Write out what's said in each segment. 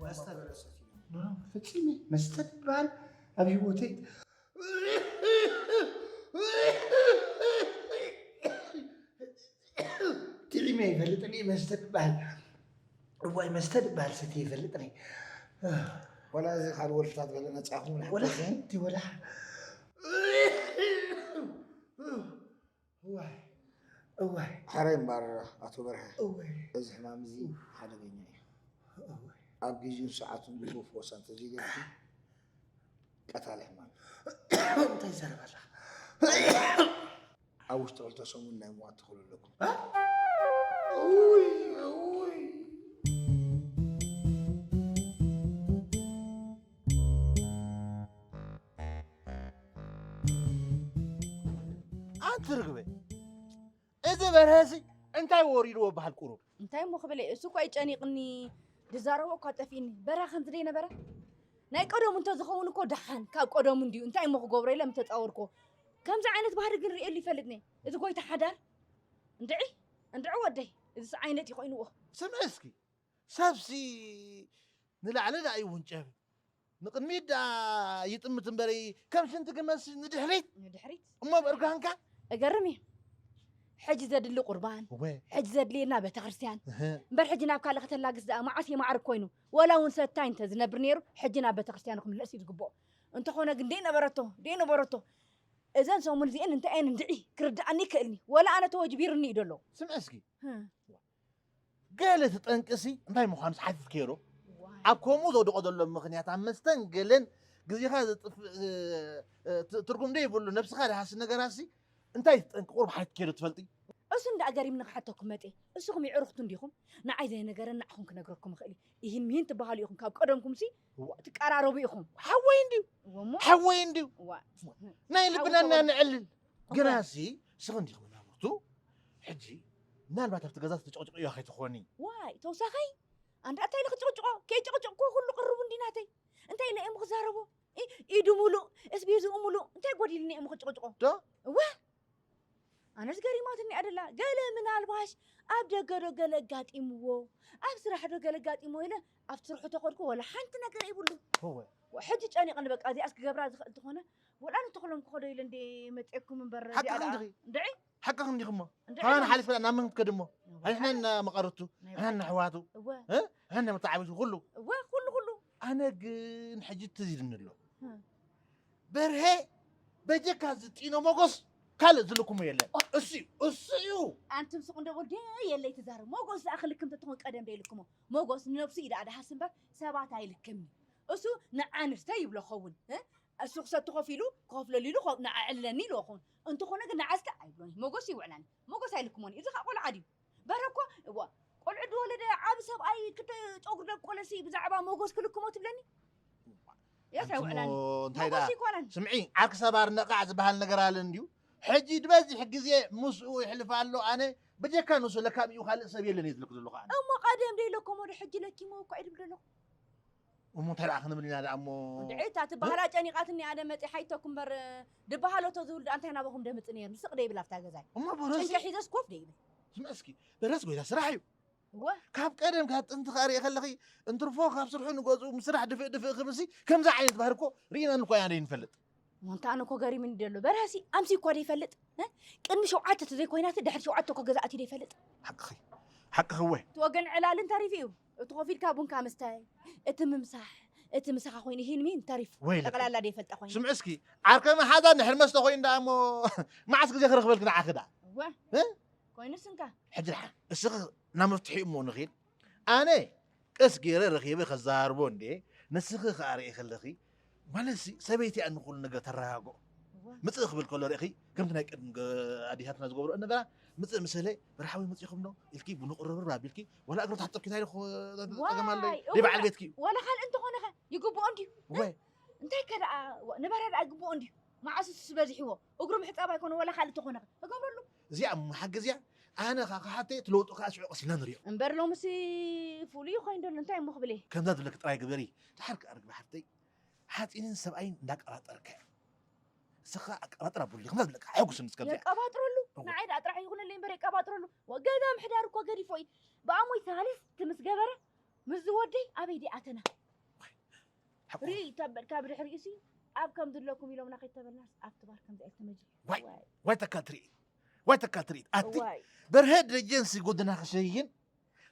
መስተ በለሰት እዩ። ፍጺመ መስተ ዝበሃል ኣብ ህይወተይ ጥዒመ ይፈልጥን እየ። መስተ ዝበሃል እዋይ መስተ ዝበሃል ሰትየ ይፈልጥን እየ። ወላ እዚ ካልእ ወልፍታት ገለ ነጻኹም ወላ ሓንቲ ወላ እዋይ እዋይ። ሓራይ እምበኣር ኣቶ በርሀ፣ እዋይ እዚ ሕማም እዚ ሓደገኛ እዩ። እዋይ ኣብ ግዜኡን ሰዓቱን ግቡእ ፈወሳ እንተዘይገርኪ ቀታሊ ሕማም እዩ። እንታይ ይዛረብ ኣላ? ኣብ ውሽጢ ክልተ ሰሙን ናይ ምዋት ተኽእሎ ኣለኩም። እ? እውይ፣ እውይ። ኣንቲ ርግበ፣ እዚ በርሀሲ እንታይ ወሪድዎ በሃል ቁሩብ? እንታይ እሞ ክብል እየ? እሱ እኳ እዩ ጨኒቕኒ፣ ዝዛረቦ እኳ ጠፊእኒ። በራ ከምዚ ደይ ነበረ? ናይ ቀደሙ እንተዝኸውን እኮ ደሓን፣ ካብ ቀደሙ እንድዩ። እንታይ እሞ ክገብሮ ኢለ ምተጻወርኮ። ከምዚ ዓይነት ባህሪ ግን ርእየሉ ይፈልጥኒ። እዚ ጎይታ ሓዳር፣ እንድዒ፣ እንድዒ ወደይ፣ እዚ ዓይነት እዩ ኮይንዎ። ስምዒ እስኪ፣ ሰብሲ ንላዕሊ ደኣ ይውንጨፍ፣ ንቕድሚት ደኣ ይጥምት እምበሪ፣ ከም ሽንቲ ግመልሲ ንድሕሪት፣ ንድሕሪት። እሞ ብእርጋንካ። እገርም እዩ። ሕጂ ዘድሊ ቁርባን፣ እወ። ሕጂ ዘድልየና ቤተክርስትያን። እህ። እምበር ሕጂ ናብ ካልእ ከተላግስ ደኣ መዓስ የማዕርግ ኮይኑ። ወላ እውን ሰታይ እንተ ዝነብር ነይሩ፣ ሕጂ ናብ ቤተክርስትያኑ ክምለስ እዩ ዝግብኦ። እንተኾነ ግን ደይነበረቶ፣ ደይነበረቶ። እዘን ሰሙን እዚአን እንታይ እየን እንድዒ ክርድኣኒ ይክእልኒ። ወላ ኣነ ተወጅቢርኒ እዩ ዘሎ። ስምዒ እስኪ። ህም። ገለ እቲ ጠንቅሲ እንታይ ምዃኑስ ሓቲትክዮ ዶ? ዋይ። ኣብ ከምኡ ዘውድቖ ዘሎ ምኽንያት ኣብ መስተን ገለን ግዜኻ ዘጥፍእ፣ እ፣ እ፣ ት-፣ ትርጉም ዘይብሉ ነብስኻ ዝሃሲ ነገራትሲ እንታይ እቲ ጠንቂ ቁሩብ ሓቲትክዮ ዶ ትፈልጢ? እሱ እንዳ ገሪምኒ ክሓተኩም መጤ። እስኹም የዕሩኽቱ እንዲኹም? ንዓይ ዘይነገረኒ ንዓኹም ክነግረኩም እኽእል እየ። ይህን ሚህን ትበሃሉ ኢኹም። ካብ ቀደምኩምሲ እዋ። ትቀራረቡ ኢኹም። ሓወይ እንድዩ። እወ እሞ? ሓወይ እንድዩ። እዋ። ናይ ሓዊ ልብና ተወልደ። እናነዕልል። እወ። ግናሲ ስኽ እንዲኹም መናብርቱ። ሕጂ ምናልባት ኣብቲ ገዛ ዝተጨቕጭቕ እያ ከይትኾኒ። ዋይ፣ ተውሳኸይ? ኣንዳ እንታይ ኢለ ክጭቕጭቖ? ከይጭቕጭቕኮ ኩሉ ቅርቡ እንዲ ናተይ። እንታይ ኢለ እየ እሞ ክዛረቦ? ኢ-፣ ኢዱ ሙሉእ፣ እስቤዝኡ ሙሉእ። እንታይ ጎዲልኒ እየ እሞ ክጭቕጭቖ? ዶ? እወ። ኣነስ ገሪማትኒ እያ ደላ። ገለ ምናልባሽ ኣብ ደገ ዶ ገለ ኣጋጢምዎ፣ ኣብ ስራሕ ዶ ገለ ኣጋጢምዎ ኢለ ኣብ ስርሑ ተኸድኩ ወላ ሓንቲ ነገር ይብሉ። እወ። ወ-፣ ሕጂ ጨኒቕኒ በቃ፣ እዚኣስ ክገብራ ዝኽእል እንተኾነ፣ ወላ ንተኽሎም ክኸዶ ኢለ እንዴ መጼኩም እምበር፣ ሓቅኺ እዚኣ ደኣ እንዲኺ። እንድዒ? ሓቅኺ እንዲኺ እሞ። እንድዒ? ካባና ሓሊፍና ናብ መን ክትከዲ እሞ? ናይ ንሕና ባዕላ። እና መቐርቱ፣ ናይ ንሕና ባዕላ። እና ኣሕዋቱ። እወ። እ? ንሕና መተዓቢቱ ኩሉ። እወ፣ ኩሉ፣ ኩሉ። ኣነ ግን ሕጂ ትዝ ኢልኒ ኣሎ። እ። በርሄ በጀካ ዝጢኖ ሞጎስ ካልእ ዝልክሞ የለን። ኦ። እሱ እዩ፣ እሱ እዩ። ኣንቱም ስቕ እንዶ ወዲ የለይ ትዛረብ። ሞጎስ ዝኣኽል ልክም ተትኾን ቀደም ዶ ይልክሞ? ሞጎስ ንነብሱ እዩ ደኣ ደሃስ እምበር ሰባት ኣይልክምን። እሱ ንዓንስተ ይብሎ ኸውን። እ? እሱ ክሰቲ ኮፍ ኢሉ ክኸፍለሉ ኢሉ ኸ-፣ ንዓዕለኒ ኢሉ ኸውን። እንተኾነ ግን ንዓስተ ኣይብሎን። ሞጎስ ይውዕላኒ። ሞጎስ ኣይልክሞን እዩ። እዚ ኸኣ ቆልዓ ድዩ? በረ እኮ፣ እዋ፣ ቆልዑ ዝወለደ ዓቢ ሰብኣይ ክተ-፣ ጨጉሪ ደብቆለሲ ብዛዕባ ሞጎስ ክልክሞ ትብለኒ? ያስ ኣይውዕላኒ። እንታይ ሞጎስ ደኣ? ይኮነን። ስምዒ፣ ዓርኪ ሰባር ነቓዕ ዝበሃል ነገር ኣለ እንድዩ። ሕጂ ዝበዝሕ ግዜ ምስኡ ይሕልፍ ኣሎ። ኣነ ብጀካ ንሱ ለካም እዩ ካልእ ሰብ የለን እየ ዝልክ ዘለኹ ኣነ። እሞ ቀደም ደይ ለኮሞ ዶ ሕጂ ለኪሞ እኮ እዩ ድብል ዘለኹ። እሞ እንታይ ደኣ ክንብል ኢና ደኣ እሞ? እንድዒ እታ ትበሃላ እ? ጨኒቓትኒ ኣነ መጺ ሓይተኩም እምበር ድበሃሎ ተዝብል ደኣ እንታይ ናባኹም ደምጽ ነይሩ? ስቕ ደይብል ኣብታ ገዛይ። እሞ በረስ ጭንቂ ሒዘስ ኮፍ ደይብል። ስምዒ እስኪ፣ በረስ ጎይታ ስራሕ እዩ። እወ። ካብ ቀደም ካብ ጥንቲ ከኣ ርእየ ከለኺ እንትርፎ ካብ ስርሑ ንገዝኡ ምስራሕ ድፍእ ድፍእ ክብልሲ ከምዚ ዓይነት ባህሪ እኮ ርኢናሉ እኮ ኢና ደይንፈልጥ። እሞ እንተ ኣነ እኮ ገሪምኒ ደሎ። በረሲ ኣምሲ እኮ ደይፈልጥ። እ? ቅድሚ ሸውዓተ ተዘይኮይናሲ ድሕሪ ሸውዓተ እኮ ገዛእቲ ደይፈልጥ። ሓቅኺ። ሓቅኺ እወ። እቲ ወገን ዕላልን ተሪፉ እዩ። እቲ ኮፍ ኢልካ ቡንካ ምስታይ፣ እቲ ምምሳሕ፣ እቲ ምሳኻ ኮይኑ ይህን ሚን ተሪፉ። ወይለኪ። ጠቕላላ ደይፈልጣ ኮይኑ። ስምዒ እስኪ፣ ዓርከ መሓዛ እንድሕር መስተ ኮይኑ ደኣ እሞ መዓስ ግዜ ክረኽበልኪ ንዓኺ ደኣ? እወ። እ? ኮይኑስ እንካ። ሕጂ ደሓን፣ እስኺ ናብ መፍትሒኡ እሞ ንኺድ። ኣነ ቀስ ገይረ ረኺበ ከዘራርቦ እንድየ፣ ንስኺ ከኣ ርእየ ከለኺ፣ ማለትሲ ሰበይቲ እያ ንኹሉ ነገር ተረጋግኦ። እወ። ምጽእ ክብል ከሎ ርእኺ፣ ከምቲ ናይ ቀደም ገ-፣ ኣዴታትና ዝገብርኦ ነበራ፣ ምጽእ ምስ በለ፣ "በርሓዊ መጺኹም ዶ?" ኢልኪ፣ ቡን ቅርብርብ ኣቢልኪ፣ ዋላ እግሩ ተሓጠብኪ እንታይ ኢሉ ክጸገም ኣሎ? ዋይ፣ ደይ እወ። በዓል ቤትኪ እዩ። ዋላ ካልእ እንተኾነ ኸ ይግብኦ እንድዩ? እወ። እንታይ ከ ደኣ፣ ዋ፣ ንበረ ደኣ ይግብኦ እንድዩ? መዓስ እሱስ በዚሕዎ? እግሩ ምሕጻብ ኣይኮነ፣ ዋላ ካልእ እንተኾነ ኸ? እገብረሉ። እዚኣ እሞ ሓቂ እዚኣ፣ ኣነ ኸኣ ክሓተይ እቲ ለውጢ ኸኣ ሽዑ ቀስ ኢልና ንሪኦ። እምበር ሎምሲ ፍሉይ ኮይኑ ደሎ፣ እንታይ እሞ ክብል እየ? ከምዛ ዝብለኪ ጥራይ ግበሪ። ደሓር ከኣ ርግቢ ሓፍተይ፣ ሓፂንን ሰብኣይን እንዳቀባጠርካ እያ። ንስኻ ኣቀባጥር ኣቡሊ፣ ከምዛ ዝብለካ፣ ኣየጉስን እስከ ኣብዚኣ። የቀባጥረሉ? ንዓይ ደኣ ጥራሕ ይኹነለይ እምበር የቀባጥረሉ። ወ-፣ ገዛ ምሕዳር እኮ ገዲፎ እዩ። ብኣሞይ ሳልስቲ ምስ ገበረ ምስ ዝወደይ ኣበይ ድኣ ኣተና? ርኢ ተበል ካብ ድሕሪኡ ሲ ኣብ ከም ዘለኩም ኢሎምና ከይተበልናስ ኣብቲ ባር ከምዚ ኣይተመጂ። ዋይ፣ ዋይ። ዋይ ተካል ትርኢት፣ ዋይ ተካል ትርኢት። ኣቲ ዋይ። በርሀ ደጀንሲ ጎደና ክሸይን፣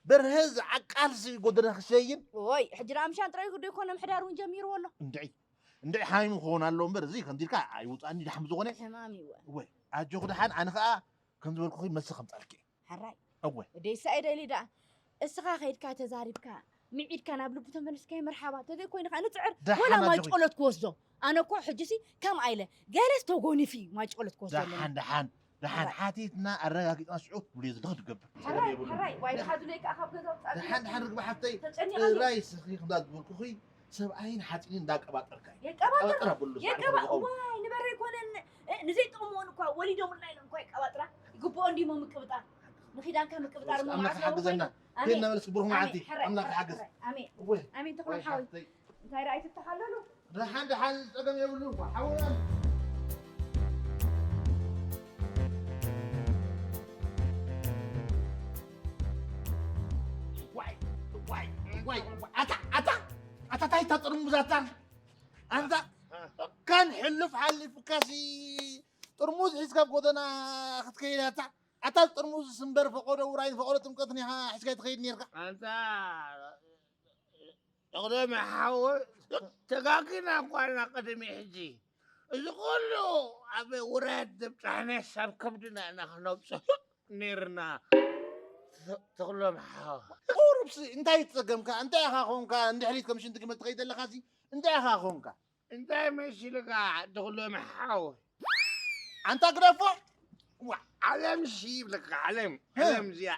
በርሀ ዝዓቃልሲ ጎደና ክሸይን። ወይ፣ ሕጂ ደኣ ምሻን ጥራይ ጉዳይ ኮነ ምሕዳር እውን ጀሚርዎ ኣሎ። እንድዒ፣ እንድዒ ሓሚሙ ክኸውን ኣለዎ እምበር፣ እዚ ከምዚ ኢልካ ኣይውጻእኒ ድሓን ብዝኾነ። ሕማም እዩ። ወይ፣ ኣጆኹ ድሓን፣ ኣነ ኸኣ ከም ዝበልኩኺ መልሲ ከምጻልኪ። ሕራይ። እወ። ወደይ ሳይ ደሊ ደኣ። እስኻ ኸይድካ ተዛሪብካ፣ ምዒድካ ናብ ልቡ ተመልስካዮ መርሓባ። ተዘይ ኮይኑ ኸኣ ንጽዕር፣ ደሓን ወላ ማይ ኣጆኺ። ጨሎት ክወስዶ። ኣነ እኮ ሕጂሲ ከምኣ ኢለ፣ ገለስ ተጎኒፊ ማይ ጨሎት ክወስዶ ኣለኒ። ደሓን፣ ደሓን፣ ደሓን። ሕራይ። ሓቲትና ኣረጋጊጽና ሽዑ ትብልዮ ዘለኺ ትገብር። ሕራይ፣ ሕራይ። ዋይ፣ ደሓን። ድሓ ዱለይ ከኣ ካብ ገዛ ውጻእ ደሓን፣ ደሓን ርግቢ ሓፍተይ። ተጨኒቐ ጥራይ ስኺ ከምዛ ዝበልኩኺ ሰብኣይን ሓፂንን እንዳቀባጠርካ እዩ። የቀባጥር። ቀባጥር ኣብሉ የቀባ-፣ ዝዓርፎ ዝኸውን። ዋይ፣ ንበረይ ኮነን፣ እ፣ ንዘይጠቕምዎን እኳ ወሊዶምልና ኢሎም እኳ የቀባጥራ። ይግብኦ እንዲሞ ምቅብጣር። ንኺዳንካ ምቅብጣር እሞ ኣምላኽ መዓት ሓግዘና። ኣሜን። ኬድና መልስ ብሩኽ መዓልቲ። ኣሜን። ሕራይ፣ ኣምላኽ ሕራይ፣ ሓግዝ። ሕራይ። ኣሜን። እወ። ኣሜን። ተኽሎም ወይ ሓወይ። ሓፍተይ። እንታይ ረኣይ ትተሓለሉ? ደሓን፣ ደሓን፣ ጸገም የብሉን። ሓውና። ዋይ፣ ዋይ፣ ዋይ፣ ዋይ። ኣታ፣ ኣታ፣ ኣታ፣ ታይ እታ ጥርሙዝ ኣታ? ኣንታ፣ ካን ሕሉፍ ሓሊፉካሲ ጥርሙዝ ሒዝካ ኣብ ጎደና ክትከይድ ኣታ? ኣታ ጥርሙዝ እምበር ፈቐዶ ውራይን ፈቐዶ ጥምቀትን ኢኻ ሒዝካ ትኸይድ ኔርካ። ኣንታ፣ ተኽለ መሓወ፣ ተጋጊና እኳ ኢና ቅድሚ ሕጂ። እዚ ኩሉ ኣብ ውራያት ዘብጻሕናስ ኣብ ከብድና ኢና ክነብጽሖ ኔርና። ተ-፣ ተኽለ መሓወ። ቁሩብሲ እንታይ ጸገምካ? እንታይ ኢኻ ኾንካ? እንድሕሪት ከም ሽንቲ ግመል ትኸይድ ዘለኻሲ እንታይ ኢኻ ኾንካ? እንታይ መሲልካ ተኽለ መሓወ? ኣንታ ግደፎ። ዋ፣ ዓለምሲ ይብለካ፣ ዓለም፣ ህ። ዓለም እዚኣ፣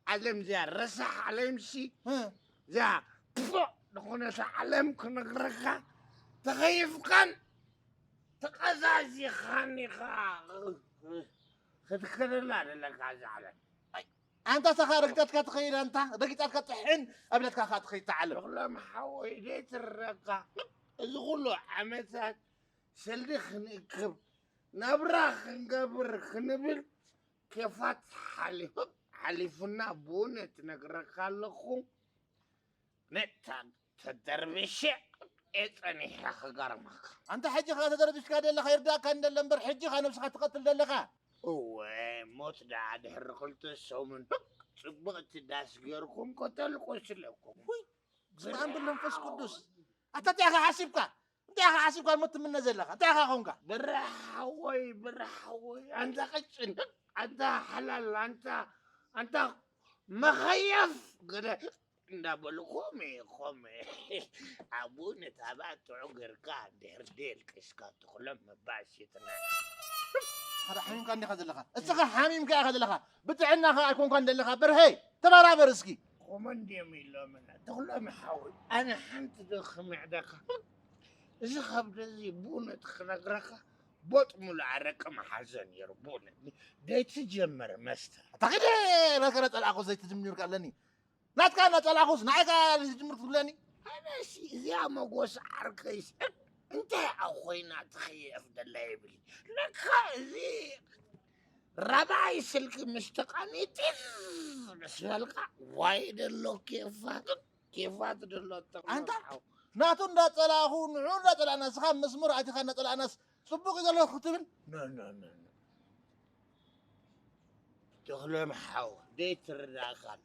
ዓለም እዚኣ፣ ረሳሕ ዓለምሲ፣ ህ። እዚኣ፣ ፎእ ዝኾነት ዓለም ክነግረካ፣ ተኸይፍካን ተቐዛዚኻን ኢኻ ክትከደላ ዘለካ እዛ ዓለም። ኣይ፣ ኣንታ ሰኻ ረግጣትካ ትኸይድ፣ ኣንታ ረጊጣትካ ጥሕን ኣብለትካ ኸኣ ትኸይድ እታ ዓለም። ተኽሎም ሓወይ፣ ዘይትረካ፣ እዚ ኩሉ ዓመታት ሰልዲ ክንእክብ፣ ናብራ ክንገብር ክንብል፣ ኬፋት ሓሊፉ፣ ሓሊፉና፣ ብእውነት እነግረካ ኣለኹ። ነታ ተደርቢሸ እየ ጸኒሐ ክገርመካ። ኣንታ ሕጂ ኸኣ ተደርቢሽካ ደለኻ ይርዳእካ እንደለ እምበር፣ ሕጂ ኸኣ ነብስኻ ትቐትል ደለኻ። እወ፣ ሞት ደኣ ድሕሪ ክልተ ሰሙን ጽብቕቲ ዳስ ጌርኩም ከተልቁስለኩም። ውይ፣ በስመ ኣብ ወመንፈስ ቅዱስ። ኣታ እንታይ ኢኻ ሓሲብካ? እንታይ ኢኻ ሓሲብካ እሞ ትምነ ዘለኻ? እንታይ ኢኻ ኾንካ? ብራሓወይ፣ ብራሓወይ፣ ኣንታ ቅጭን፣ ኣንታ ሓላል፣ ኣንታ፣ ኣንታ መኸየፍ ገለ እንዳበሉ ኮሜ፣ ኮሜ። ኣብኡ ነታባ ጥዑ ገርካ ድሕር ደልቅስካ ትኽሎም መባእሲትና። ኣረ ሓሚምካ እንዲኻ ዘለኻ። እስኻ ሓሚምካ ኢኻ ዘለኻ። ብጥዕናኻ ኣይኮንካን ዘለኻ። በርሀይ፣ ተበራበር እስኪ። ኮመ እንድዮም ኢሎምና። ተኽሎም ሓወይ፣ ኣነ ሓንቲ ዶ ክምዕደካ? እዚ ከብደዚ ብእውነት ክነግረካ፣ ቦጥ ሙሉእ ኣረቂ መሓዘ ነይሩ፣ ብእውነት። ደይትጀምር መስተ። ኣታ ኸደ፣ ናትካ ነጸላእኮ ዘይትጅምር ኣለኒ። ናትካ ነጸላእኮስ፣ ንዓይ ከኣ ዘይትጅምር ትብለኒ? ኣነሲ፣ እዚኣ መጎስ ዓርከይስ፣ እንታይ ኣብ ኮይና ትኸየፍ ደላ ይብል። ለካ እዚ ራብዓይ ስልኪ ምስ ተቐኒጢ ምስ በልካ፣ ዋይ ደሎ ኬፋት፣ ኬፋት ደሎ ተቕሎ ኣንታ ሓው። ናቱ እንዳጸላእኹ፣ ንዑ እንዳጸላእና፣ ንስኻ መስመር ኣቲኻ እንዳጸላእናስ ጽቡቕ እዩ ዘሎ ክትብል? ኖ፣ ኖ፣ ኖ፣ ኖ። ተኽሎም ሓው፣ ደይትርዳእካ ኣሎ።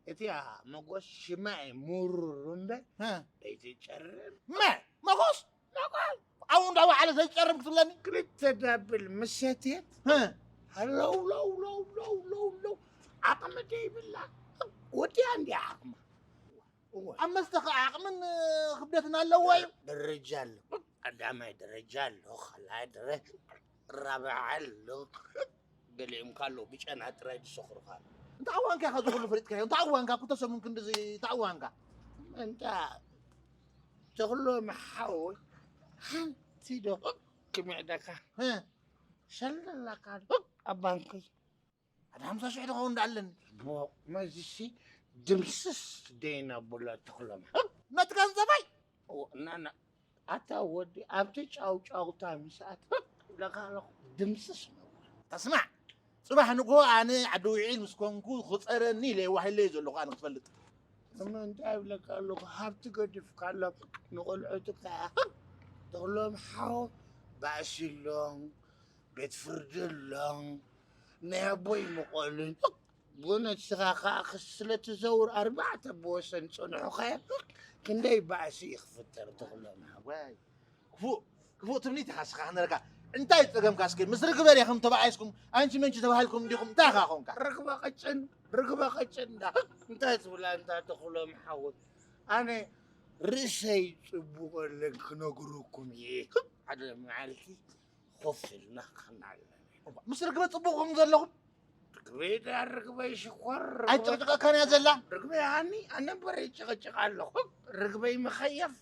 እቲኣ መጎስ ሽማ እዩ ምሩር እምበር፣ ሀ። ደይትጨርር። መ-፣ መጎስ? መጎስ? ኣብኡ እንዳወዓለ ዘይጨርም ክትብለኒ? ክልተ ዳብል ምሰትየት፣ ሀ። ሃለው፣ ለው፣ ለው፣ ለው፣ ለው፣ ለው። ዓቕሚ ደይብላ። ወዲያ እንዲያ ዓቕማ። እወ። ኣብ መስተ ኸዓ ዓቕምን ክብደትን ኣለዎ እዩ። ደረጃ ኣሎ። ቀዳማይ ደረጃ ኣሎ፣ ካልኣይ ደረጃ፣ ራብዓይ ኣሎ። ገሊኦም ካሎ ብጨና ጥራይ ዝሰኽሩ ካሎ። እንታይ እዋንካ ኢኻ እዚ ኩሉ ፈሊጥካዮ? እንታይ እዋንካ? ክልተ ሰሙን ክንድዚ እንታይ እዋንካ? እንታ ተኽሎ መሓወይ ሓንቲ ዶ ክምዕደካ? እ። ሸለላካ ዶ ኣብ ባንኪ? ሓደ ሓምሳ ሽሕ ዝኸውን ዶ ኣለኒ? ቦ፣ መዚሲ ድምስስ ደይና ብሎ ተኽሎ መሓወይ። ነቲ ገንዘበይ? ኦ፣ ናና፣ ኣታ ወዲ፣ ኣብቲ ጫውጫውታ ምስ ኣተኹ፣ ለኻለኹ ድምስስ ነብሎ። ተስማዕ፣ ጽባሕ ንግሆ ኣነ ዓዲ ውዒል ምስ ኮንኩ ክጸረኒ ኢለ የዋሂለይ ዘለኹ ኣነ ክትፈልጥ። እሞ እንታይ ይብለካ ኣለኹ፣ ሃብቲ ገዲፍካ ኣሎ ንቆልዑትካ ተኽሎም ሓው ባእሲ ኣሎ፣ ቤት ፍርዲ ኣሎ፣ ናይ ኣቦይ መቆልን ብእውነት ስኻ ከዓ ስለ ትዘውር ኣርባዕተ ብወሰን ጸንሑኻዮ ክንደይ ባእሲ እዩ ክፍጠር ተኽሎም ሓው። ዋይ ክፉእ ክፉእ ትምኒት ኢኻ ስኻ ክነረካ። እንታይ ጸገምካ እስኪ ምስ ርግበ ዲኹም ተባኢስኩም ኣንቺ መንቺ ተባሂልኩም እንዲኹም እንታይ ኢኻ ኾንካ? ርግበ ቅጭን ርግበ ቅጭን እንዳ እንታይ ትብላ እንዳ ተኽሎም ሓወይ ኣነ ርእሰይ ጽቡቕ ኣለን ክነግረኩም እየ። ሓደ መዓልቲ ኮፍ ኢልና ክንዓልም። ምስ ርግበ ጽቡቕ ኹም ዘለኹም ርግበይ ዳ ርግበይ ሽኮር ርግበይ ኣይጭቕጭቐካን እያ ዘላ። ርግበይ ሃኒ ኣነ እምበር ይጭቕጭቕ ኣለኹ። ርግበይ መኸየፍ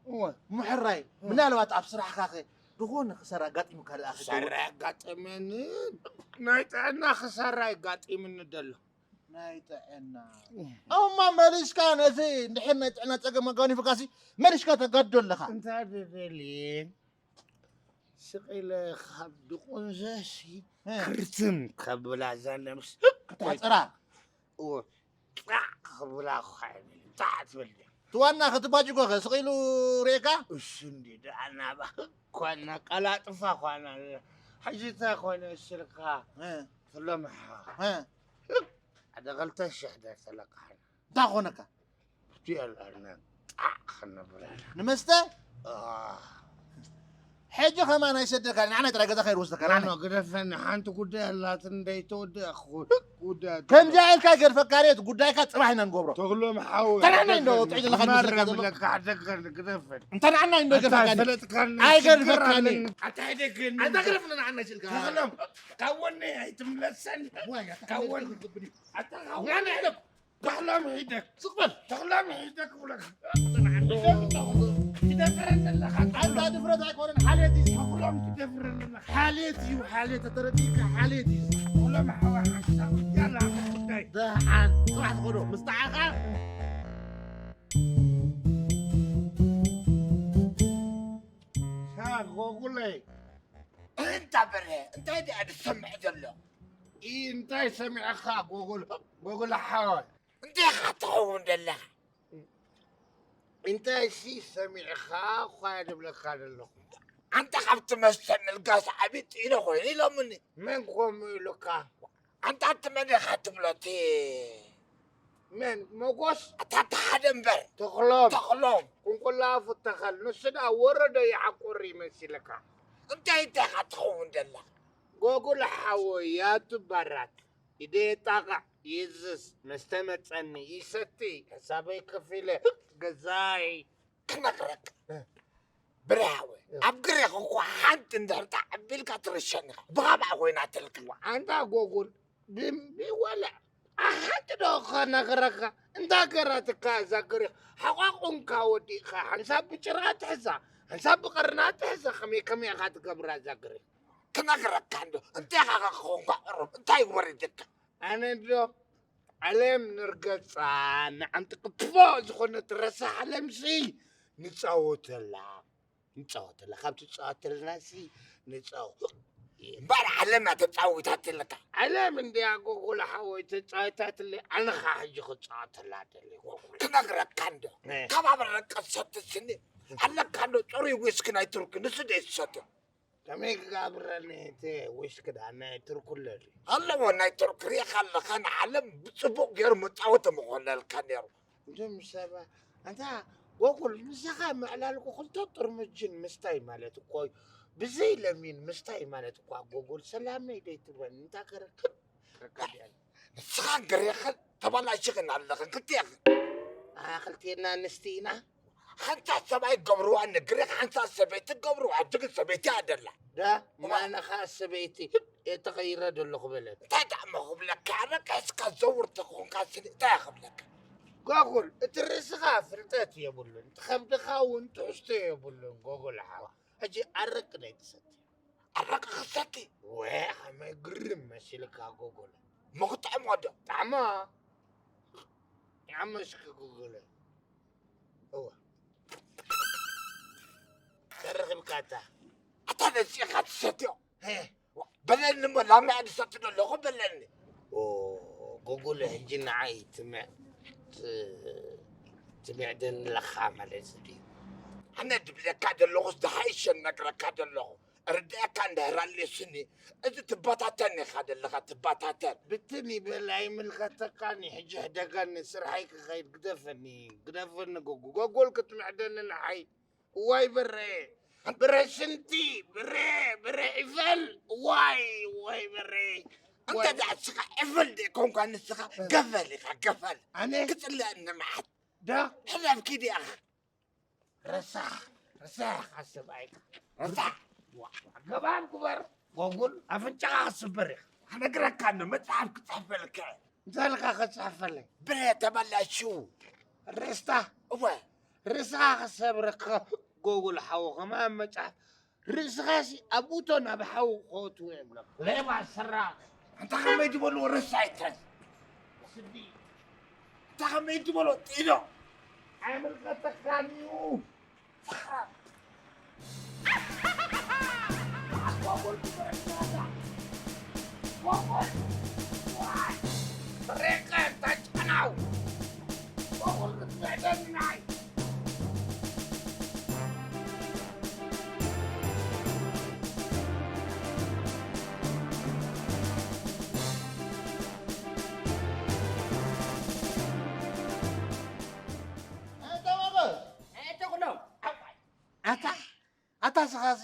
እወ። ምሕራይ ምናልባት ኣብ ስራሕካ ኸ ዝኾነ ክሰራ ኣጋጢሙካ ደኣ ክሰራ ኣጋጠመኒ ናይ ጥዕና ክሰራ ይጋጢምኒ ደሎ ናይ ጥዕና እማ መሊስካ ነዚ እንድሕር ናይ ጥዕና ፀገም ኣጋኒፉካሲ መሊስካ ተጋድዶ ኣለኻ እንታይ ብብልየን ስቕ ኢለ ካብ ድቑንዘሲ እ። ክርትም ከብላ እዛ ነብስ ክትሓፅራ እወ ጣዕ ክብላ እኳ ይብል ጣዕ ትብል ድያ እቲ ዋና ክትባጅጎ ከ ስቕ ኢሉ ርእካ እሱ እንዲ ደኣ ናባ ኳና ቀላጥፋ ኳና ሕጂ እንታይ ኮነ ስልካ እ። ክሎም ሓዋ እ። ሓደ ክልተ ሽሕ ዶ ተለቃሕና እንታይ ኮነካ እቲኣላና ጣዕ ክንብለና ንመስተ ኣህ። ሕጂ ከማን ኣይሰደካ ንዓና ጥራይ ገዛ ከይርወስደካ ንዓና ኖ ግደፈኒ ሓንቲ ጉዳይ ኣላትን ደይተወድእ ክኹን ጉዳይ ከምዚኣ ኢልካ ይገድፈካ ርየ እቲ ጉዳይካ ፅባሕ ኢና ንገብሮ ተኽሎም ሓወይ ተናናይ እንዶ ጥዒ ዘለካ ዝመስለካ ዘሎ ብለካ ዓደገኒ ግደፈኒ እንተ ንዓና እንዶ ኣታ ይገድፈካኒ ፈለጥካኒ ኣይገድፈካኒ ሽግር ኣለኒ። ኣታ ኣይደገኒ ኣታ ግደፍኒ ንዓና ይስልካ ተኽሎም ካብ ወነይ ኣይትምለሰኒ ዋይ ኣታ ካብ ወነይ ክትብል እዩ ኣታ ካብ ናና ወነይ ኢሎም ተኽሎም ሒደክ ስቕ በል ተኽሎም ሒደክ ብለካ ትደፍረኒ ኣለኻ ኣንታ ድፍረት ኣይኮነን ሓልየት እዩ ተኽሎም ትደፍረኒ ኣለኻ ሓልየት እዩ ሓልየት ተተረዲእካ ሓልየት እዩ ተኽሎም ሓዋ ሓንሳብ ያላ ጉዳይ ደሓን ጽባሕ ትኸዶ ምስ ጠዓኻ ሻ ጎጉለይ እንታ በረ እንታይ ድኣ ዝሰምዕ ዘሎ ኢ እንታይ ሰሚዕኻ ጎጉል ጎጉል ሓወይ እንታይ ኢኻ ትኸውን ዘለኻ እንታይ ሲ ሰሚዕኻ እኳ ድብለካ ዘለኹ ኣንታ ካብቲ መስተ ምልጋስ ዓብዪ ጥኢሎ ኮይኑ ኢሎምኒ መን ከምኡ ኢሉካ ኣንታ እቲ መን ኢኻ ትብሎ እቲ መን ሞጎስ ኣታ እቲ ሓደ እምበር ተኽሎም ተኽሎም ቁንቁላ ፍተኸል ንሱ ደኣ ወረዶ ይዓቁር ይመሲልካ እንታይ እንታይ ኢኻ ትኸውን ዘለኻ ጎጉል ሓወይ ያቱ ባራት ኢደ የጣቕዕ ይዝዝ መስተ መጸኒ ይሰቲ ሕሳበይ ከፊለ ገዛይ ክነግረካ ብርሃወ ኣብ ግሬኽ እኮ ሓንቲ እንድሕር ጣዕ ኣቢልካ ትርሸኒ ኢኻ ብኻብኣ ኮይናትልካ ኣንታ ጎጉል ብምቢ ወላ ሓንቲ ዶ ከነግረካ እንዳ ገራትካ እዛ ግሬኽ ሓቋቑንካ ወዲእካ ሓንሳብ ብጭራ ትሕዛ ሓንሳብ ብቐርና ትሕዛ ከመይ ከመይ ኢኻ ትገብራ እዛ ግሬኽ ክነግረካ እንዶ እንታይ ኢኻ ክኾንኳ ቅሩብ እንታይ ወሪድካ ኣነ ዶ ዓለም ንርገጻ ንዓምቲ ክፎ ዝኾነት ረሳሕ ዓለምሲ ንጻወተላ ንጻወተላ ካብ ትጻወተልና ሲ ንጻወ እምበር ዓለማ ተጻዊታትልካ ዓለም እንድያ ጎጎላ ሓወይ ተጻዊታትለይ ኣነኻ ሕጂ ክጻወተላ ደሊ ክነግረካ እንዶ ካብ ኣበረቀት ሰትስኒ ኣለካ እንዶ ጽሩይ ዊስኪ ናይ ቱርኪ ንሱ ደ ዝሰትዮ ከመይ ክጋብረኒ እቲ ዊስኪ ደኣ ናይ ቱርኪ ኣሎ ድዩ ኣለዎ ናይ ቱርኪ ሪኢኻ ኣለኻ ንዓለም ብጽቡቕ ገይሩ መጻወቲ ምኾነልካ ነይሩ እቶም ሰባት ኣንታ ጎጉል ምሳኻ ምዕላልኩ ክልተ ጥርሙዝ ጅን ምስታይ ማለት እኮ እዩ ብዘይ ለሚን ምስታይ ማለት እኳ ጎጉል ሰላመይ ደይትበል እንታ ከረክብ ንስኻን ግሬኽን ተበላሽኽን ኣለኽን ክልቲኽን ኣኽልቴና ኣንስቲ ኢና ሓንሳእ ሰብኣይ ገብርዋ ንግሬኽ ሓንሳእ ሰበይቲ ገብርዋ ጅግን ሰበይቲ ኣደላ ዳ ማነኻ ሰበይቲ እየ ተቐይረ ዘለኹ በለት እንታይ ዳእሞ ክብለካ ኣረቀስካ ዘውር ተኾንካ ስኒ እንታይ ክብለካ ጎጉል እቲ ርእስኻ ፍልጠት የብሉን እቲ ከብድኻ እውን ትሕዝቶ የብሉን ጎጉል ሓዋ ሕጂ ኣረቂ ናይ ትሰቲ ኣረቂ ክሰቲ ወ ከመይ ግርም መሲልካ ጎጎለ መኽጥዕሞ ዶ ጣዕማ ጣዕማ እስኪ ጎጎለ እወ ተረኺብካ እታ ኣታ ነፂኻ ትሰትዮ በለኒ እሞ ላምዕ ዝሰቲ ዘለኹ በለኒ። ኦ፣ ጎጎለ ሕጂ ንዓይ ትምዕ-፣ ት-፣ ትምዕደኒ ኣለኻ ማለት ድዩ? ኣነ ድብለካ ዘለኹስ ዝሓይሸ ነግረካ ዘለኹ። ርድኣካ እንድሕር ኣልዩስኒ፣ እዚ ትበታተን ኢኻ ዘለኻ፣ ትበታተን። ብትን ይበል ኣይምልከተካን እዩ፣ ሕጂ ሕደገኒ፣ ስርሐይ ክኸይድ ግደፈኒ፣ ግደፈኒ ጎጉ። ጎጎል ክትምዕደኒ ንዓይ። ዋይ ብረ፣ ብረ ሽንቲ፣ ብረ፣ ብረ ዒፈል፣ ዋይ፣ ዋይ ብረ። እንተ ዋይ። ደኣ ንስኻ ዒፈል ደይኮንካ ንስኻ ገፈል ኢኻ፣ ገፈል። ኣነ? ክጽለአኒ መዓት። ዳ? ሕለፍ ኪድ ኢኻ። ረሳሕ፣ ረሳሕ ኢኻ ሰብኣይ። ረሳሕ። ዋ፣ ገባን ግበር። ጎጉል ኣፍንጫኻ ክስበር ኢኻ። ኣነግረካ እንዶ መጽሓፍ ክጽሕፈልካ እየ። እንታይ ኢልካ ክጽሕፈለይ? ብረ ተበላሽው። ርእስታ? እወ። ርእስኻ ክሰብረካ ጎጉል ሓው ከማን መጽሓፍ። ርእስኻሲ ኣብ እቶን ኣብ ሓው ክኸቱ እየ እብለካ። ሌባ ሰራቂ። ኣንታ ከመይ ዝበልዎ ረሳይተን። ስዲ። ኣንታ ከመይ ዝበልዎ ጢኖ። ኣይምልከተካን እዩ። ኣታ ኣታ ስኻሲ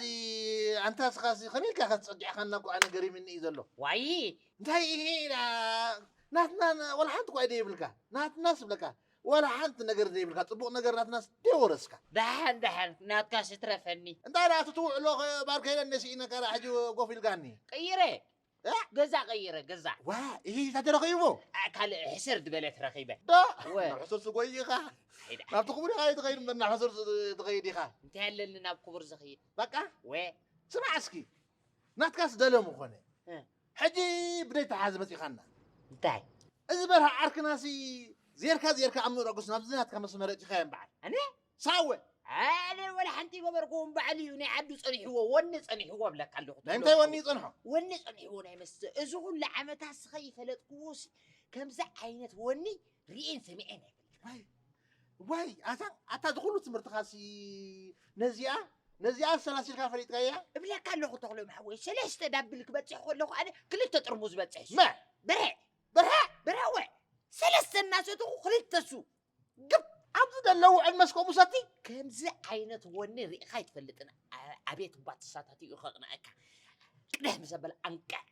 ኣንታ ስኻሲ ከመይ ኢልካ ከትጸጊዕኻና እኮ ኣነ ገሪምኒ እዩ ዘሎ። ዋይ እንታይ ይሄ ናትና ወላ ሓንቲ እኳ ደይብልካ ናትና ስብለካ ወላ ሓንቲ ነገር ዘይብልካ ጽቡቕ ነገር ናትናስ ደይወረስካ። ደሓን ደሓን ናትካ ስትረፈኒ። እንታይ ደኣ እቲ ትውዕሎ ባርከይለ ነስኢነካ ደኣ ሕጂ ጎፍ ኢልካኒ። ቀይረ እ? ገዛ ቀይረ ገዛ። ዋ ይሄ ተረኺቡ ካልእ ሕስር ዝበለት ረኺበ። ዶ ወ- ናብ ሕሱር ስጎይ ኢኻ። ናብቲ ክቡር ኢኻ ትኸይድ እምበር ናብ ሕሱር ትኸይድ ኢኻ። እንታይ ኣለኒ ናብ ክቡር ዝኸይድ? በቃ ወ- ስማዕ እስኪ ናትካስ ደለ ምኾነ እ። ሕጂ ብደይ ተሓዝ መጺኻና። እንታይ? እዚ በርሃ ዓርክናሲ ዜርካ ዜርካ ኣብ ምረጉስ ናብዚ ናትካ መስመር እቲኻ እምበዓል ኣነ ሳወ ኣነ ወላ ሓንቲ ገበርኩ እምበዓል እዩ ናይ ዓዱ ጸኒሕዎ ወኒ ጸኒሕዎ ብለካ ኣለኹ። ናይ እንታይ ወኒ ይጸንሖ? ወኒ ጸኒሕዎ ናይ መስተ እዚ ኩሉ ዓመታት ስኸ ይፈለጥክዎሲ ከምዚ ዓይነት ወኒ ርእየን ሰሚዐን ኣይፈልጥን። ዋይ ዋይ ኣታ ኣታ ዝኹሉ ትምህርትኻሲ ነዚኣ ነዚኣ ሰላሲልካ ፈሊጥካያ? እብለካ ኣለኹ ተኽሎም ሓወይ ሰለስተ ዳብል ክበጽሕ ከለኹ ኣነ ክልተ ጥርሙዝ በጽሕ። መ በርሀ በርሀ በርሀ ወ ሰለስተ እናሰትኹ ክልተ ሱ ግብ ኣብዚ ዘለዉ ዕድመስ ከምኡ ሰቲ። ከምዚ ዓይነት ወኒ ርኢኻ ኣይትፈልጥን። ኣ- ኣቤት እባ ተሳታፊኡ ከቕንዐካ ቅድሕ ምስ ኣበለ ኣንቀዕ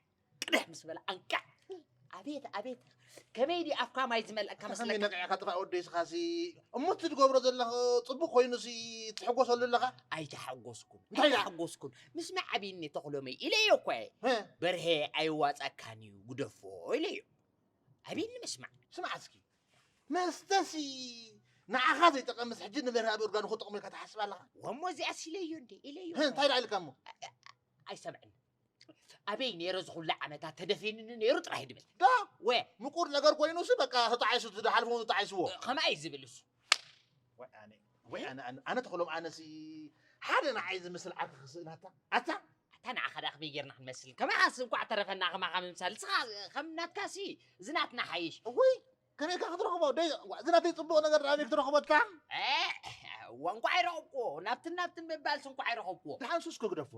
ቅድሕ ምስ በለ ኣንቀዕ ኣቤት ኣቤት ከመይ ዲ ኣፍካ ማይ ዝመልአካ ከመይ መስለካ። ነቂዕካ ጥፋእ ወደይ ስኻሲ እሞ እቲ ትገብሮ ዘለኽ ጽቡቕ ኮይኑሲ ትሕጎሰሉ ኣለኻ? ኣይተሓጎስኩን እንታይ ደኣ? ኣይተሓጎስኩን ምስ መዓብኒ ተኽሎመይ ኢለዮ እኮ እየ። እ። በርሄ ኣይዋጻካን እዩ ግደፎ ኢለዮ። ኣቤኒ መስማዕ። ስማዕ እስኪ መስተሲ ንዓኻ ዘይጠቐምስ ሕጂ ንበርሃ ኣብ እርጋኑ ክጠቕሞ ኢልካ ትሓስብ ኣለኻ? ወሞ እዚኣ ሲለዮ እንዴ ኢለዮ። ህ፣ እንታይ ደኣ ኢልካ እሞ? ኣይሰምዕን። ኣበይ ነይረ ዝኹሉ ዓመታት ተደፊንኒ ነይሩ ጥራይ ድብል። ዳ ወ ምቁር ነገር ኮይኑሲ በቃ ተጣዒሱ ዝሓልፎ እውን ተጣዒስዎ። ከማይ ዝብል እሱ። ወይ ኣነ ወይ ኣነ ኣነ ኣነ ተኽሎም ኣነሲ ሓደ ንዓይ ዝመስል ዓርኪ ክስእናታ ኣታ ኣታ ንዓኻ ደኣ ከመይ ጌርና ክንመስል ከማኻስ እንኳዕ ተረፈና ከማኻ ምምሳል ንስኻ ከም ናትካሲ እዚ ናትና ሓይሽ። እውይ ከመይ ኢልካ ክትረኽቦ ደይ እዚ ናተይ ጽቡቕ ነገር ደኣ ኣበይ ክትረኽቦ እታ እ፣ እዋ እንኳዕ ኣይረኸብኩዎ ናብትን ናብትን ምባልሲ እንኳዕ ኣይረኸብኩዎ። ደሓን ሱስ ክግደፎ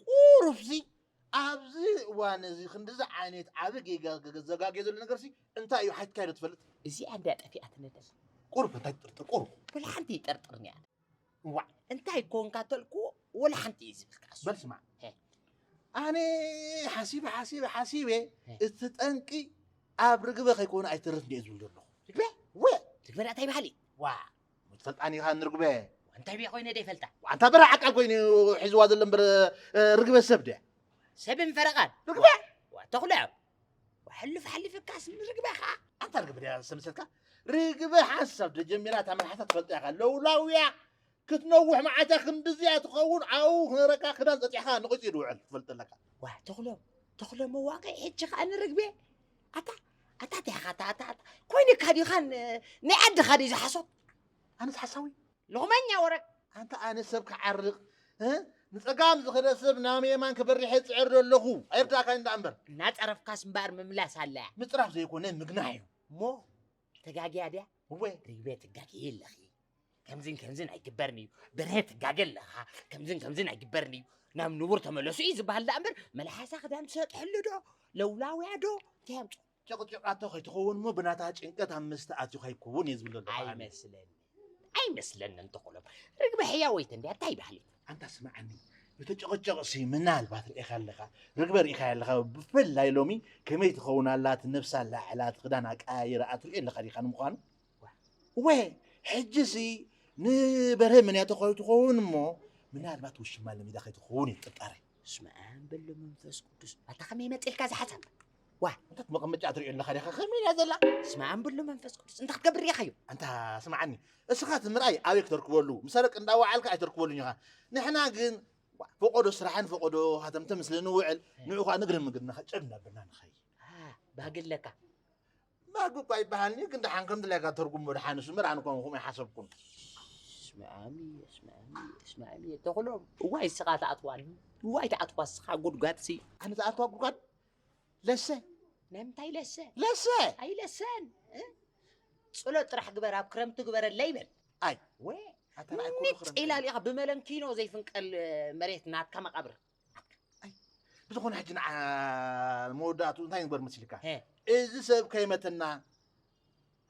ቁሩብሲ ኣብዚ እዋን እዚ ክንድዚ ዓይነት ዓቢ ጌጋ ዘጋግዮ ዘሎ ነገርሲ እንታይ እዩ ሓትካ ኢዶ ትፈልጥ? እዚኣ እንድያ ጠፊኣትኒ ደላ። ቁሩብ እንታይ ትጥርጥር ቁሩብ? ወላ ሓንቲ ይጠርጥርኒ ኣነ። እዋዕ እንታይ ኮንካ ተልኩ ወላ ሓንቲ እዩ ዝብልካ እሱ። በል ስማዕ። ሄ። ኣነ ሓሲበ ሓሲበ ሓሲበ ሄ። እቲ ጠንቂ ኣብ ርግበ ከይኮነ ኣይተርፍን እየ ዝብል ዘለኹ። ርግበ? ወ ርግበ እንታይ በሃሊ? ዋ ትፈልጣኒ ኢኻ ንርግበ። እንታይ ብየ ኮይነ ደይፈልጣ? ኣንታ በራ ዓቃል ኮይኑ ሒዝዋ ዘሎ እምበር ርግበ ሰብ ድያ? ሰብን ፈረቓን? ርግበ? ዋ ተኹለ ሕሉፍ ሓሊፍካስ ንርግበ ኸዓ? ኣንታ ርግበ ድያ ዝሰምሰልካ? ርግበ ሓንሳብ ተጀሚራ እታ መልሓሳ ትፈልጣ ኢኻ። ለውላውያ ክትነውሕ መዓልታ ክንድዚኣ ትኸውን ኣብኡ ክነረካ ክዳን ጸጢሕካ ነቒጹ እዩ ዝውዕል ትፈልጥ ኣለካ። ዋ ተኽሎ ተኽሎ መዋቕዕ ሕጂ ኸዓ ንርግበ ኣታ ኣታ እንታይ ኢኻ ኣታ ኣታ ኣታ ኮይንካ ዲኻ ን- ናይ ዓድኻ ድዩ ዝሓሶት? ኣነስ ሓሳዊ? ልኹመኛ ወረግ ኣንታ ኣነ ሰብ ክዓርቕ እ? ንጸጋም ዝኸደ ሰብ ናብ የማን ክበርሕ ይጽዕር ኣለኹ። ኣይርዳእካን ደኣ እምበር። እናጸረፍካስ እምበኣር ምምላስ ኣለያ። ምጽራፍ ዘይኮነ ምግናሕ እዩ። እሞ ተጋግያ ድያ? እወ። ርግበ ትጋግየ ኣለኺ። ከምዝን ከምዝን ኣይግበርን እዩ። በርሀ ትጋገ ኣለኻ። ከምዝን ከምዝን ኣይግበርን እዩ። ናብ ንቡር ተመለሱ እዩ ዝበሃል ደኣ እምበር፣ መልሓሳ ክዳን ትሰጥሕሉ ዶ? ለውላውያ ዶ? እንታይ ኣምጽኦ? ጭቕጭቓቶ ከይትኸውን እሞ ብናታ ጭንቀት ኣብ መስተ ኣትዩ ከይከውን እየ ዝብል ዘለኹ ኣነ። ኣይመስለንን። ኣይመስለንን ተኽሎም። ርግበ ሕያወይቲ እንድያ፣ እንታይ ባህሊ? ኣንታ ስምዓኒ፣ ብተጨቕጨቕሲ ምናልባት ርኢኻ ኣለኻ፣ ርግበ ርኢኻ ኣለኻ፣ ብፍላይ ሎሚ ከመይ ትኸውን ኣላ፣ እቲ ነብሳ ላዕላ፣ እቲ ክዳን ኣቀያይራ ትርእዮ ኣለኻ ዲኻ ንምዃኑ? ወ፣ ሕጂሲ ንበርሀ መን እያ ተኾይኑ ትኸውን እሞ፣ ምናልባት ውሽማ ለሚዳ ከይትኸውን እዩ ጥርጣረ። ስመ ኣብ በሎ መንፈስ ቅዱስ። ኣታ ከመይ መጺልካ እዚ ሓሳብ? ዋ። እንታይ መቐመጫ ትርእዮ ኣለኻ ዲኻ? ከመይ እያ ዘላ? ስመ ኣብ በሎ መንፈስ ቅዱስ። እንታይ ክትገብር ዲኻዮ? ኣንታ ስምዓኒ፣ እስኻ እቲ ምርኣይ ኣበይ ክተርክበሉ? ምስ ሰረቅ እንዳወዓልካ ኣይተርክበሉን ኢኻ። ንሕና ግን፣ ዋ፣ ፈቆዶ ስራሕን ፈቆዶ ሃተምተም ስለ ንውዕል፣ ንዑ ኸኣ ንግሪ ምግሪ ንኸ-፣ ጨብ እናበልና ንኸይድ። አ፣ ባህጊ ኣለካ። ባህጊ እኳ ኣይበሃልኒ፣ ግን ደሓን ከም ድላይካ ተርጉሞ ደሓን እሱ እምበር፣ ኣነ እኳ ከምኡ ኣይሓሰብኩን። እስመ ኣሚ፣ እስመ ኣሚ፣ እስመ ኣሚ፣ ተኽሎም። እዋይ እስኻ ትኣትዋኒ፣ እዋይ ትኣትዋ እስኻ ጉድጓድሲ። ኣነ ዝኣትዋ ጉድጓድ? ለሰ። ንምንታይ ለሰ? ለሰ! ኣይለሰን፣ እ? ጽሎት ጥራሕ ግበር፣ ኣብ ክረምቲ ግበረለይ በል። ኣይ። ወ-፣ ኣታ ንዓይ ኩሉ ሚጥ ክረምቲ ኢላ እያ። ሊኻ ብመለንኪኖ ዘይፍንቀል መሬት ናትካ መቓብር። ኣይ፣ ብዝኾነ ሕጂ ንዓ መወዳእቱ እንታይ ንግበር መሲልካ? ሄ። እዚ ሰብ ከይመተና፣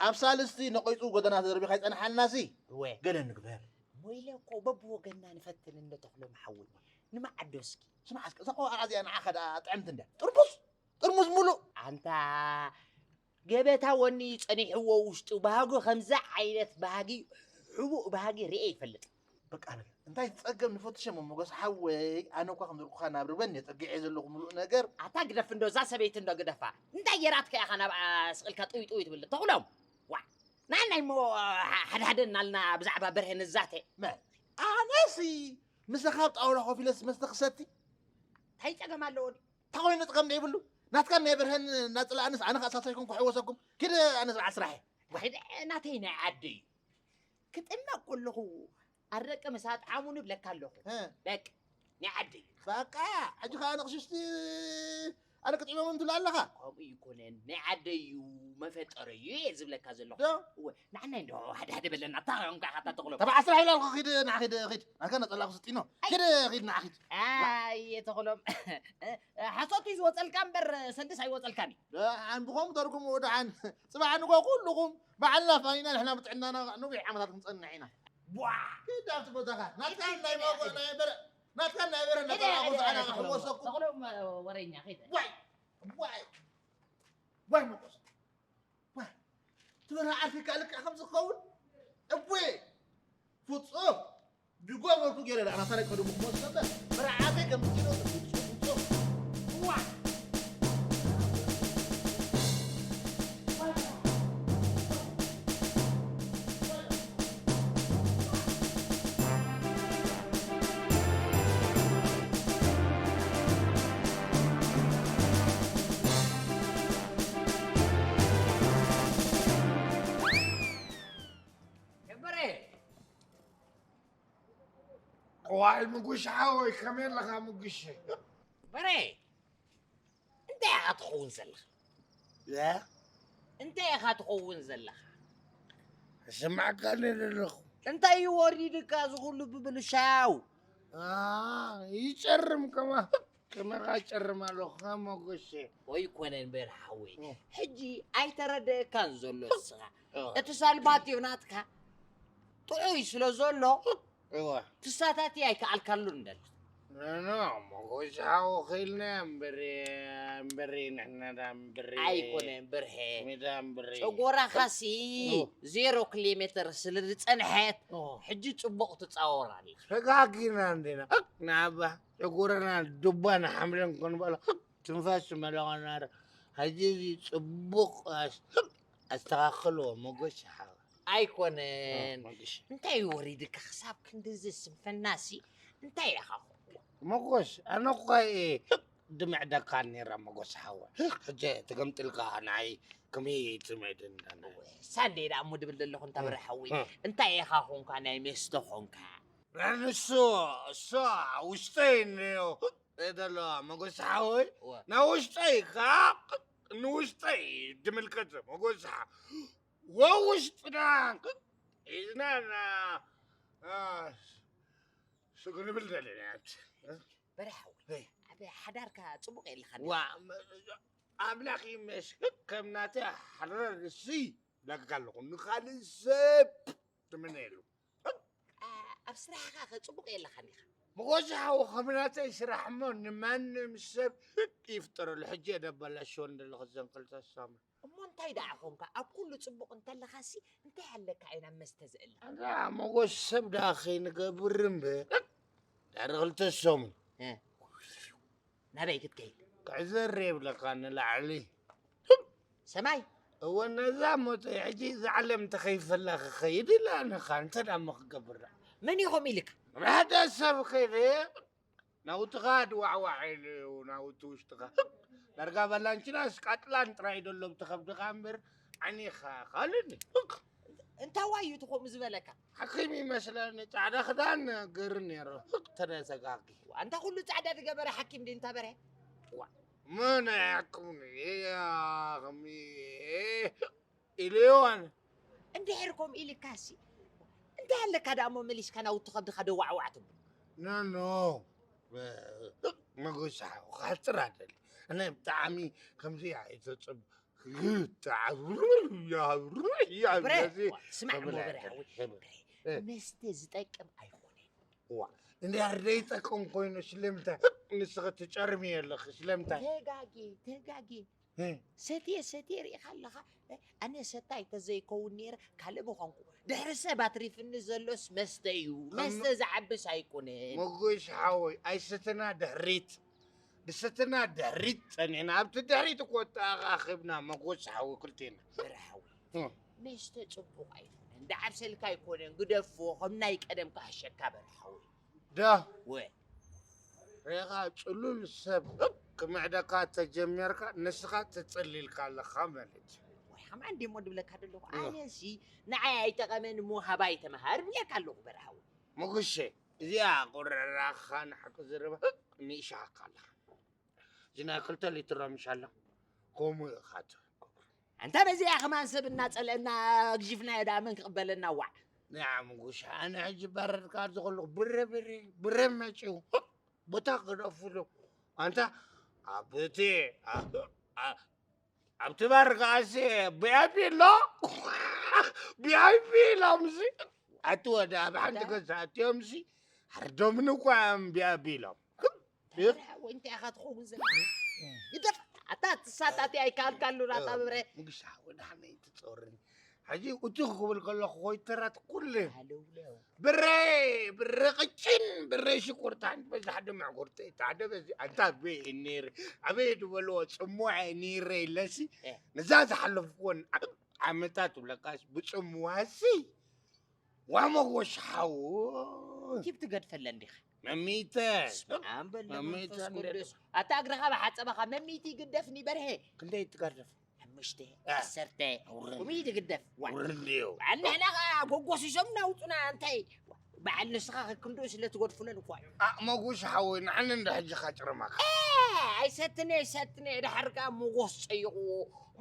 ኣብ ሳልስቲ ነቒጹ ጎደና ተደርቢኻ ይጸንሓልናሲ፣ እወ። ገለ ንግበር። ሞይለ እኮ በብወገንና ንፈትን እንደ ተኽሎም ሓወይ። ንመዓዶ እስኪ። ስማዕ እስኪ፣ እዛ ቆልዓ እዚኣ ንዓኻ ደኣ ጥዕምቲ እንድያ። ጥርሙስ፣ ጥርሙስ ሙሉእ። ኣንታ ገበታ ወኒ ጸኒሕዎ ውሽጡ ባህጉ ከምዚ ዓይነት ባህጊ፣ ሕቡእ ባህጊ ርእየ ይፈልጥ። በቃ በል። እንታይ ጸገም ንፈትሸ እሞ ሞገስ ሓወይ፣ ኣነ እኳ ከም ዘልኩኻ ናብ ርበን እየ ጸጊዐ ዘለኹ ምሉእ ነገር። ኣታ ግደፍ እንዶ፣ እዛ ሰበይቲ እንዶ ግደፋ። እንታይ ጌራትካ ኢኻ ናብኣ ስቕ ኢልካ ጥውይ ጥውይ ትብል? ተኽሎም። ዋ። ንዓናይ እሞ ሓደ ሓደ እናልና ብዛዕባ በርሀ ንዛተ። መን? ኣነሲ ምሳኻ ኣብ ጣውላ ኮፍ ኢለስ መስተ ክሰቲ? እንታይ ጸገም ኣለዎ? እንታይ ኮይኑ ጥቕም ዘይብሉ? ናትካን ናይ በርሀን እናጽላእንስ ኣነ ከኣ ሳሳይኩም ክሕወሰኩም። ኪድ ኣነስ በዓል ስራሕ እየ። ዋይ፣ ናተይ ናይ ዓደይ እዩ። ክጥመቕ ከለኹ ኣረቂ ምስ ኣጥዓሙኒ እብለካ ኣለኹ። እ። በቃ፣ ናይ ዓደይ እዩ። በቃ፣ ሕጂ ከኣ ንቕሽሽቲ ኣነ ክጥዕሞም እንትብላ ኣለኻ? ከምኡ ይኮነን፣ ናይ ዓደይ እዩ፣ መፈጠረይ እዩ እየ ዝብለካ ዘለኹ። ዶ? እወ፣ ንዓናይ እንዶ ሓደ ሓደ በለና፣ እታ ኸንካ ኢኻ እታ ተኽሎም። ተባዕ ስራሕ ኢላ ኣለኹ፣ ኺድ፣ ንዓ ኺድ፣ ኺድ። ናትካ ነጸላ ክስጢኖ። ኣይ። ኪድ፣ ኺድ፣ ንዓ ኺድ። ኣየ ተኽሎም። ሓሶት እዩ ዝወጸልካ እምበር ሰንድስ ኣይወጸልካን እዩ። ደሓን ብኸምኡ ተርጉምዎ ደሓን። ጽባሕ ንግሆ ኩልኹም ባዕልና ፋኒና ንሕና ብጥዕናና ነዊሕ ዓመታት ክንጸንሕ ኢና። ቧ! ኪድ ኣብቲ ቦታኻ። ናትካ ናይ መጎ-፣ ናይ በረ-፣ ናትካ ናይ በረ ሄደ፣ ነጸላ ሄደ፣ ክወስድ ኣነ ሄደ፣ ክሕወሰኩም። ተኽሎም ወረኛ፣ ሄደ። ዋይ! ዋይ! ዋይ መጎስ! ዋይ! ትበርሃ ዓርኪ ከኣ ልክዕ ከምዚ ክኸውን? እቡየ! ፍጹም! ዝገበርኩ ገይረ ደኣ ናሳረይ ቀደሙ ክመልሶ እምበር፣ መርዓተይ ከም ትኪኖ ፍጹም፣ ፍጹም! ዋይ! በሬ! ዋይ፣ ምጉሽ ሓወይ፣ ከመይ ኣለኻ ምጉሽ? በሬ! እንታይ ኢኻ ትኸውን ዘለኻ? ያ? እንታይ ኢኻ ትኸውን ዘለኻ? እሰማዕካ እየ ዘለኹ። እንታይ እዩ ወሪድካ እዚ ኩሉ ብብልሻው? ኣ፣ ይጨርም ከማ-፣ ከማኻ ጨርም ኣለኹ፣ ከመ ሞገሴ። ኣይኮነን በል ሓወይ። እ። ሕጂ ኣይተረደእካን ዘሎ እስኻ። እ። እቲ ሳልባትዮ ናትካ ጥዑይ ስለ ዘሎ፣ እወ። ትሳታቲ ኣይከኣልካሉን ደል። ኖ፣ ኖ፣ ሞጎስ ሓው ኸኢልና እምበሪ፣ እምበሪ ንሕና ዳ እምበሪ። ኣይኮነን ብርሄ። ሜዳ እምበሪ። ጨጎራኻሲ እወ። ዜሮ ኪሎ ሜትር ስለ ዝጸንሐት፣ እወ። ሕጂ ጽቡቕ ትጻወር ኣላ። ተጋጊና እንዲና። ንዓባ ጨጎራና ዱባን ሓምለን ክንበሎ ትንፋስ መለቐና። ሕጂ እዚ ጽቡቕ ኣስ-፣ ኣስተኻኽልዎ ሞጎስ ሓው። ኣይኮነን። እ፣ መግሽ። እንታይ እዩ ወሪድካ ክሳብ ክንድዚ ስንፍናሲ? እንታይ ኢኻ ኾንካ? መጎስ፣ ኣነ እኳ እየ ድምዕደካ ነይረ መጎስ ሓወ። ሕጂ ትገምጥልካ ንዓይ ከመይ ትምዕድ እንዳለ። ሳንዴ ደኣ እሞ ድብል ዘለኹ እንታ እ፣ በረ ሓወይ። እ። እንታይ ኢኻ ኾንካ ናይ መስተ ኾንካ? ንሱ እሱ ውሽጠይ እንዮ ደሎ መጎስ ሓወይ እወ። ናብ ውሽጠይ ከኣ ንውሽጠይ ድምልከት መጎስ ሓ- ወውሽጥና ኢዝና ና ስጉንብል ዘለና በርሓዊ ኣብ ሓዳርካ ፅቡቅ የለካ ዋ ኣምላኽ ይመስገን ከም ናተ ሓረር ሲ ላካ ኣለኹ ንኻልእ ሰብ ትምነየሉ ኣብ ስራሕኻ ከ ፅቡቅ የለካ ዲኻ መጎስ ሓው ከም ናተይ ስራሕ እሞ ንማንም ሰብ ይፍጠረሉ ሕጂ የደበላሽወን ዘለኹ ዘን ክልተ ሳሙን እሞ እንታይ ደኣ ኾንካ ኣብ ኩሉ ፅቡቅ እንተለኻሲ እንታይ ኣለካ እዩ ናብ መስተ ዝእለ ኣዛ መጎስ ሰብ ደኣ ከይንገብር እምበር ዳሪ ክልተ ሰሙን ናበይ ክትከይድ ክዕዘር የብለካ ንላዕሊ ሰማይ እወ ነዛ ሞተይ ሕጂ እዛ ዓለም እንተኸይፈላ ክኸይድ ኢላ ንኻ እንተ ደኣ እሞ ክገብር ደኣ መን ኢኹም ኢልካ ብሕደ ሰብ ከይደ ናውትኻ ድዋዕዋዕ ኢሉ ናውቲ ውሽጥኻ ዳርጋ ባላንችናስ ቃጥላን ጥራይ ደሎ ብቲ ከብድኻ እምበር ዓኒኻ ካልኒ እንታይ ዋዩ እቲ ከምኡ ዝበለካ ሓኪም ይመስለኒ ፃዕዳ ክዳን ገር ነይሩ ተነዘጋጊ ኣንታ ኩሉ ፃዕዳ ዝገበረ ሓኪም ድዩ እንታ በርሀ መን ኣያክሙኒ ያኽሚ ኢልዮን እንድሕር ከምኡ ኢልካሲ እንታይ ኣለካ ደኣ እሞ መሊስካ ናውቲ ከብድኻ ደዋዕዋዕ ትብል ኖኖ መጎስ ሓው ክሓፅር ኣደሊ ኣነ ብጣዕሚ ከምዚ እየ ኣይተፅብ ስማዕ ሞ በርሐዊ መስተ ዝጠቅም ኣይኮነን ዋ እንድሕር ዘይጠቅም ኮይኑ ስለምንታይ ንስኺ ትጨርሚ ኣለኺ ስለምንታይ ተጋጌ ተጋጌ ሰትየ ሰትየ ርኢኻ ኣለኻ ኣነ ሰታይ ተዘይከውን ነይረ ካልእ ምኾንኩ ድሕሪ ሰብ ኣትሪፍኒ ዘሎስ መስተ እዩ መስተ ዝዓብስ ኣይኮነን መጎሽ ሓወይ ኣይሰተና ድሕሪት ብሰተና ድሕሪት ጸኒዕና ኣብቲ ድሕሪት እኮ ተኣኻኺብና መጎሽ ሓወይ ክልቴና በርሓዊ መስተ ጽቡቕ ኣይኮነን ዝዓብሰልካ ኣይኮነን ግደፎ ከም ናይ ቀደም ካሕሸካ በርሓዊ ዳ ወ ሬኻ ጽሉል ሰብ ክምዕደካ ተጀሚርካ ንስኻ ተጸሊልካ ኣለኻ ማለት እዩ። ወይ ኸማን ደሞ ድብለካ ደለኹ ኣነሲ ንዓይ ኣይጠቐመን እሞ ሃባይ ተመሃር ብለካ ኣለኹ በርሃዊ። መጉሸ እዚኣ ቁረራኻ ንሓቂ ዝረባ ንእሻኻ ኣለኻ። እዚ ናይ ክልተ ሊትሮ ምሻላ ከምኡ ኢኻ ትህብ። ኣንታ በዚኣ ከማን ሰብ እናጸለአና ኣግጂፍናዮ ደኣ መን ክቕበለና ዋዕ። ንዓ ምጉሽ ኣነ ሕጂ በረድካ ኣብዚ ከለኹ ብረ ብረ ብረ መጺኡ ቦታ ክደፍሉ ኣንታ ኣብቲ ኣብቲ በር ከኣሲ ቢኣይፒ ኣሎ ቢኣይፒ ኢሎምሲ ኣቲ ወደ ኣብ ሓንቲ ገዛ ኣትዮምሲ ሓርዶምን እኳ እዮም ቢኣይፒ ኢሎም እንታይ ኢኻ ትኸውን ዘለ ግደፍ ኣታ ትሳታቲ ኣይከኣልካሉ ናታ ብብረ ንግሻ ወዳሕነይ ትፀወርኒ ሕጂ እቲ ክብል ከለኹ ኮይተራት ኩለ ሃለውለው ብረ ብረ ቅጭን ብረ ሽኩርታን በዛሕ ድምዕ ጉርተ ታደ በዚ ኣንታ ቤ ኔር ኣበይ ዝበልዎ ፅሙዐ ኔረ ኢለሲ እ። ነዛ ዝሓለፍኩዎን ዓ- ዓመታት ብለካስ ብፅሙዋሲ ዋመጎሽ ሓው ኪብ ትገድፈለ እንዲኻ መሚተ ኣንበል መሚተ መንፈስ እንደ- ቅዱስ ኣታ እግርኻ ብሓፀበኻ መሚት ይግደፍኒ በርሄ ክንደይ ትገርፍ ሓሙሽተ እ። ዓሰርተ ኣውርድ። ኩሚ ትግደፍ ዋ ውርድ እዩ በዓል ንሕና ከዓ ጎጎሲሶም ናውጡና እንታይ በዓል ንስኻ ክንድኡ ስለ ትገድፉለን እኳ እዩ ኣእመጉሽ ሓወይ ንዓኒ እንደ ሕጂ ካጭረማካ ኣይሰትነ ኣይሰትነ ድሓር ከዓ ሞጎስ ፀይቕዎ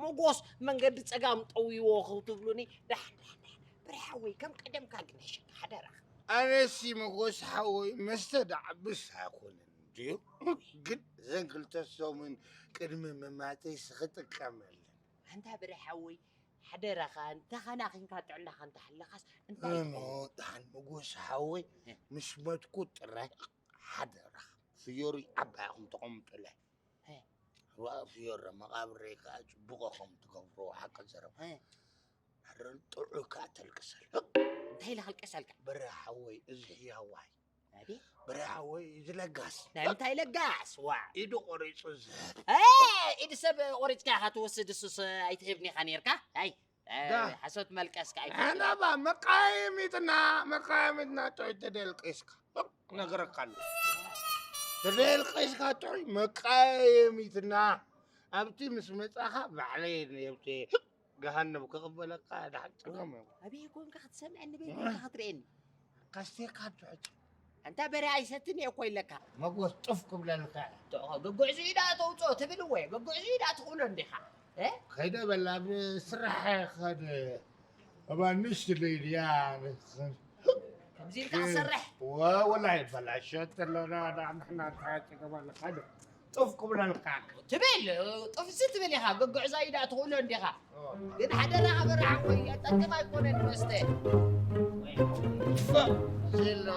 ሞጎስ መንገዲ ፀጋም ጠውይዎ ክትብሉኒ ዳሕ ዳሕ ዳሕ ብርሓወይ ከም ቀደምካ ግነሸካ ሓደራኻ ኣነሲ መጎስ ሓወይ መስተ ዳዕብስ ኣይኮነን ድዩ ግን ዘን ክልተ ሰሙን ቅድሚ ምማተይ ስኽጥቀመለን ኣንታ ብርሓወይ ሓደራኻ እንተኸናኺንካ ጥዕናኻ እንተሃለኻስ እንታይ እሞ ይኸውን? ደሓን ንጉስ ሓወይ እ። ምስ መትኩ ጥራይ ሓደራኻ ፍዮሪ ዓባይኹም ተቐምጡለይ እ። ዋ ፍዮሪ መቓብረይ ከዓ ፅቡቐ ከም ትገብርዎ ሓቂ ዘረባ እ። ሕረል ጥዑይ ከዓ ተልቅሰል እንታይ ኢለ ከልቀሰልካ በረ ሓወይ እዚ ሕያዋይ ኣቤት በረ ሓወይ እዚ ለጋስ ናይ ምንታይ ለጋስ ዋ ኢዱ ቆሪፁ ዝህብ እ፣ ኢድ ሰብ ቆሪፅካ ኢኻ ትወስድ እሱስ ኣይትህብኒ ኢኻ ነርካ ኣይ እ፣ ዳ። ሓሶት መልቀስካ ኣይትፍለጥ። ኣናባ መቃየሚትና መቃየሚትና ጥዑይ ተደልቂስካ ነግረካ ኣሎ ተደልቂስካ ጥዑይ መቃየሚትና ኣብቲ ምስ መጻኻ ባዕለይ ነብቲ ገሃነብ ክቕበለካ ድሓን ጸገም እዮም ኣበይ ኮንካ ክትሰምዐኒ በይ ኮንካ ክትርእየኒ ካስቴካ ትሕጭ ኣንታ በሬ ኣይሰትን እየ እኮ ኢለካ። መጎስ ጡፍ ክብለልካ። ቶ-፣ ግጉዕ ዝኢዳ ተውፅኦ ትብል እወ፣ ግጉዕ ዝኢዳ ትኽእሎ እንዲኻ። እ? ከይደ በላ፣ ኣብ ስራሕ ክኸድ፣ እባ ንእሽትለይ ድያ። ከምዚ ኢልካ ክሰርሕ? ወ-፣ ወላ ይበላሸት ኣለና፣ ንሕና እንታይ ጸገም ኣለካ? ዶ? ጡፍ ክብለልካ። ትብል፣ ጡፍሲ ትብል ኢኻ፣ ግጉዕ ዝኢዳ ትኽእሎ እንዲኻ። ኦ። ግን ሓደራኻ በራዕ ወይ፣ ጠቅም ኣይኮነን መስተ። ፋ፣ ዜሎ፣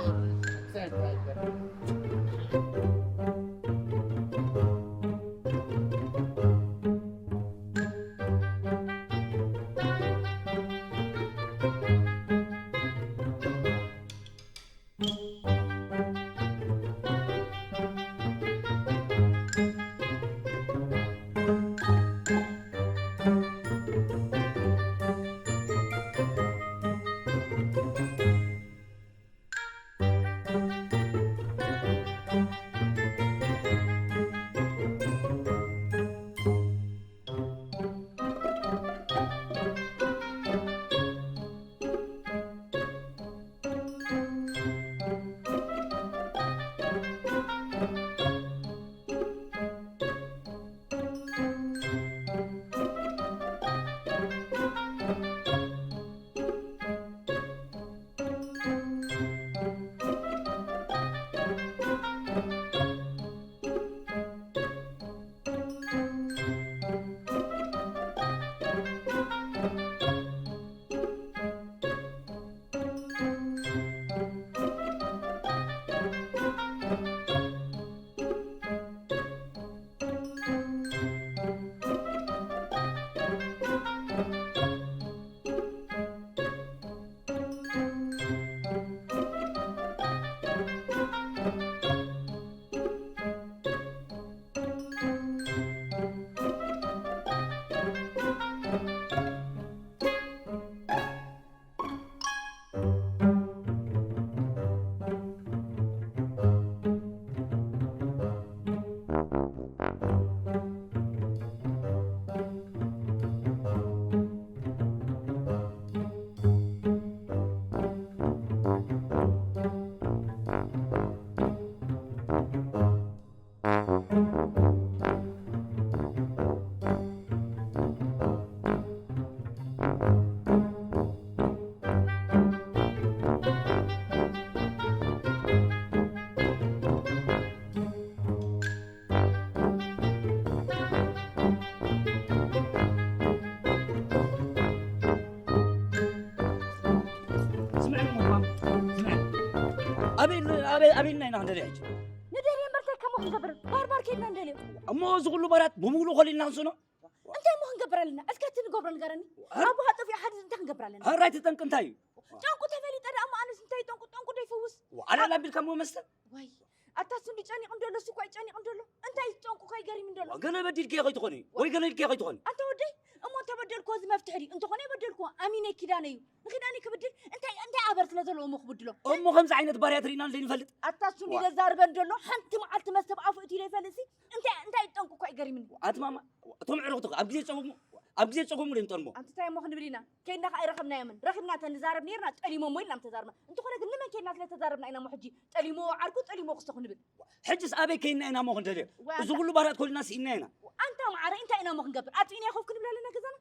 ስምዕኒ እሞ፣ ስምዕኒ። ኣበይ፣ ኣበይ፣ ኣበይ ኢልና ኢና ክንደልዮ ሕጂ? ንደልዮ እምበር እንታይ ከሞ ክንገብር? ባርባር ከይድና ንደልዮ። እሞ እዚ ኩሉ ባራት ብምሉኡ ኮሊልና ክንስኖ? እንታይ እሞ ክንገብር ኣለና? እስከ እቲ ንገብሮ ንገረኒ። ኣቦኻ ጠፊኡ ሓዲሩ እንታይ ክንገብር ኣለና? ሕራይ እቲ ጠንቂ እንታይ እዩ? ጠንቁ ተፈሊጠ ደኣ እሞ ኣነስ እንታይ ጠንቁ፣ ጠንቁ ዶ ይፈውስ? ዋላ ላቢልካ እሞ መስተ? ዋይ፣ ኣታ ስንዱ ጨኒቕ እንዶ ኣሎ፣ እሱ እኳ ጨኒቕ እንዶ ኣሎ። እንታይ ጠንቁ እኳ ይገርም እንዶ ኣሎ። ገለ በዲልኪ ከይትኾኒ፣ ወይ ገለ ኢልኪ ከይትኾኒ። ኣንታ ወደይ፣ እሞ እንተበደልኩዎ እዚ መፍትሒ ድዩ? እንተኾነ የበደልኩዎ፣ ኣሚነ ኪዳነ እዩ። ንኪዳነ ክብድል እንታይ፣ እንታይ ኣበር ስለ ዘለዎ እሞ ክብድሎ? እሞ ከምዚ ዓይነት ባርያት ርኢና ዘይንፈልጥ? ኣታ ስንዱ ዋ። ዘዛርበ እንዶ ኣሎ፣ ሓንቲ መዓልቲ መስተ ብኣፉ እትዩ ዘይፈልጥሲ፣ እንታይ፣ እንታይ ጠንቁ እኳ ይገርምኒ። ኣቲ ማማ፣ እቶም ዕሩኽቲ ኣብ ግዜ ጸገሙ፣ ኣብ ግዜ ጸገሙ ድዮም ጠልሞ? ኣንቲ እንታይ እሞ ክንብል ኢና? ከይድና ከኣ ኣይረኸብናዮምን። ረኺብና እንተ ንዛረብ ነይርና፣ ጠሊሞሞ ኢልና ምተዛርብና። እንተኾነ ግን ንመን ከይድና ስለ ተዛረብና ኢና እሞ ሕጂ ጠሊሞ ዓርኩ፣ ጠሊሞ ክስቶ ክንብል? ሕጅስ ኣበይ ከይድና ኢና እሞ ክንደልዮ? ወይ እዚ ኣንታ ኩሉ ባራት ኮልና ስኢና ኢና። ኣንታ መዓረይ እንታይ ኢና እሞ ክንገብር? ኣጥፊእና ኮፍ ክንብል ኣለና ገዛና?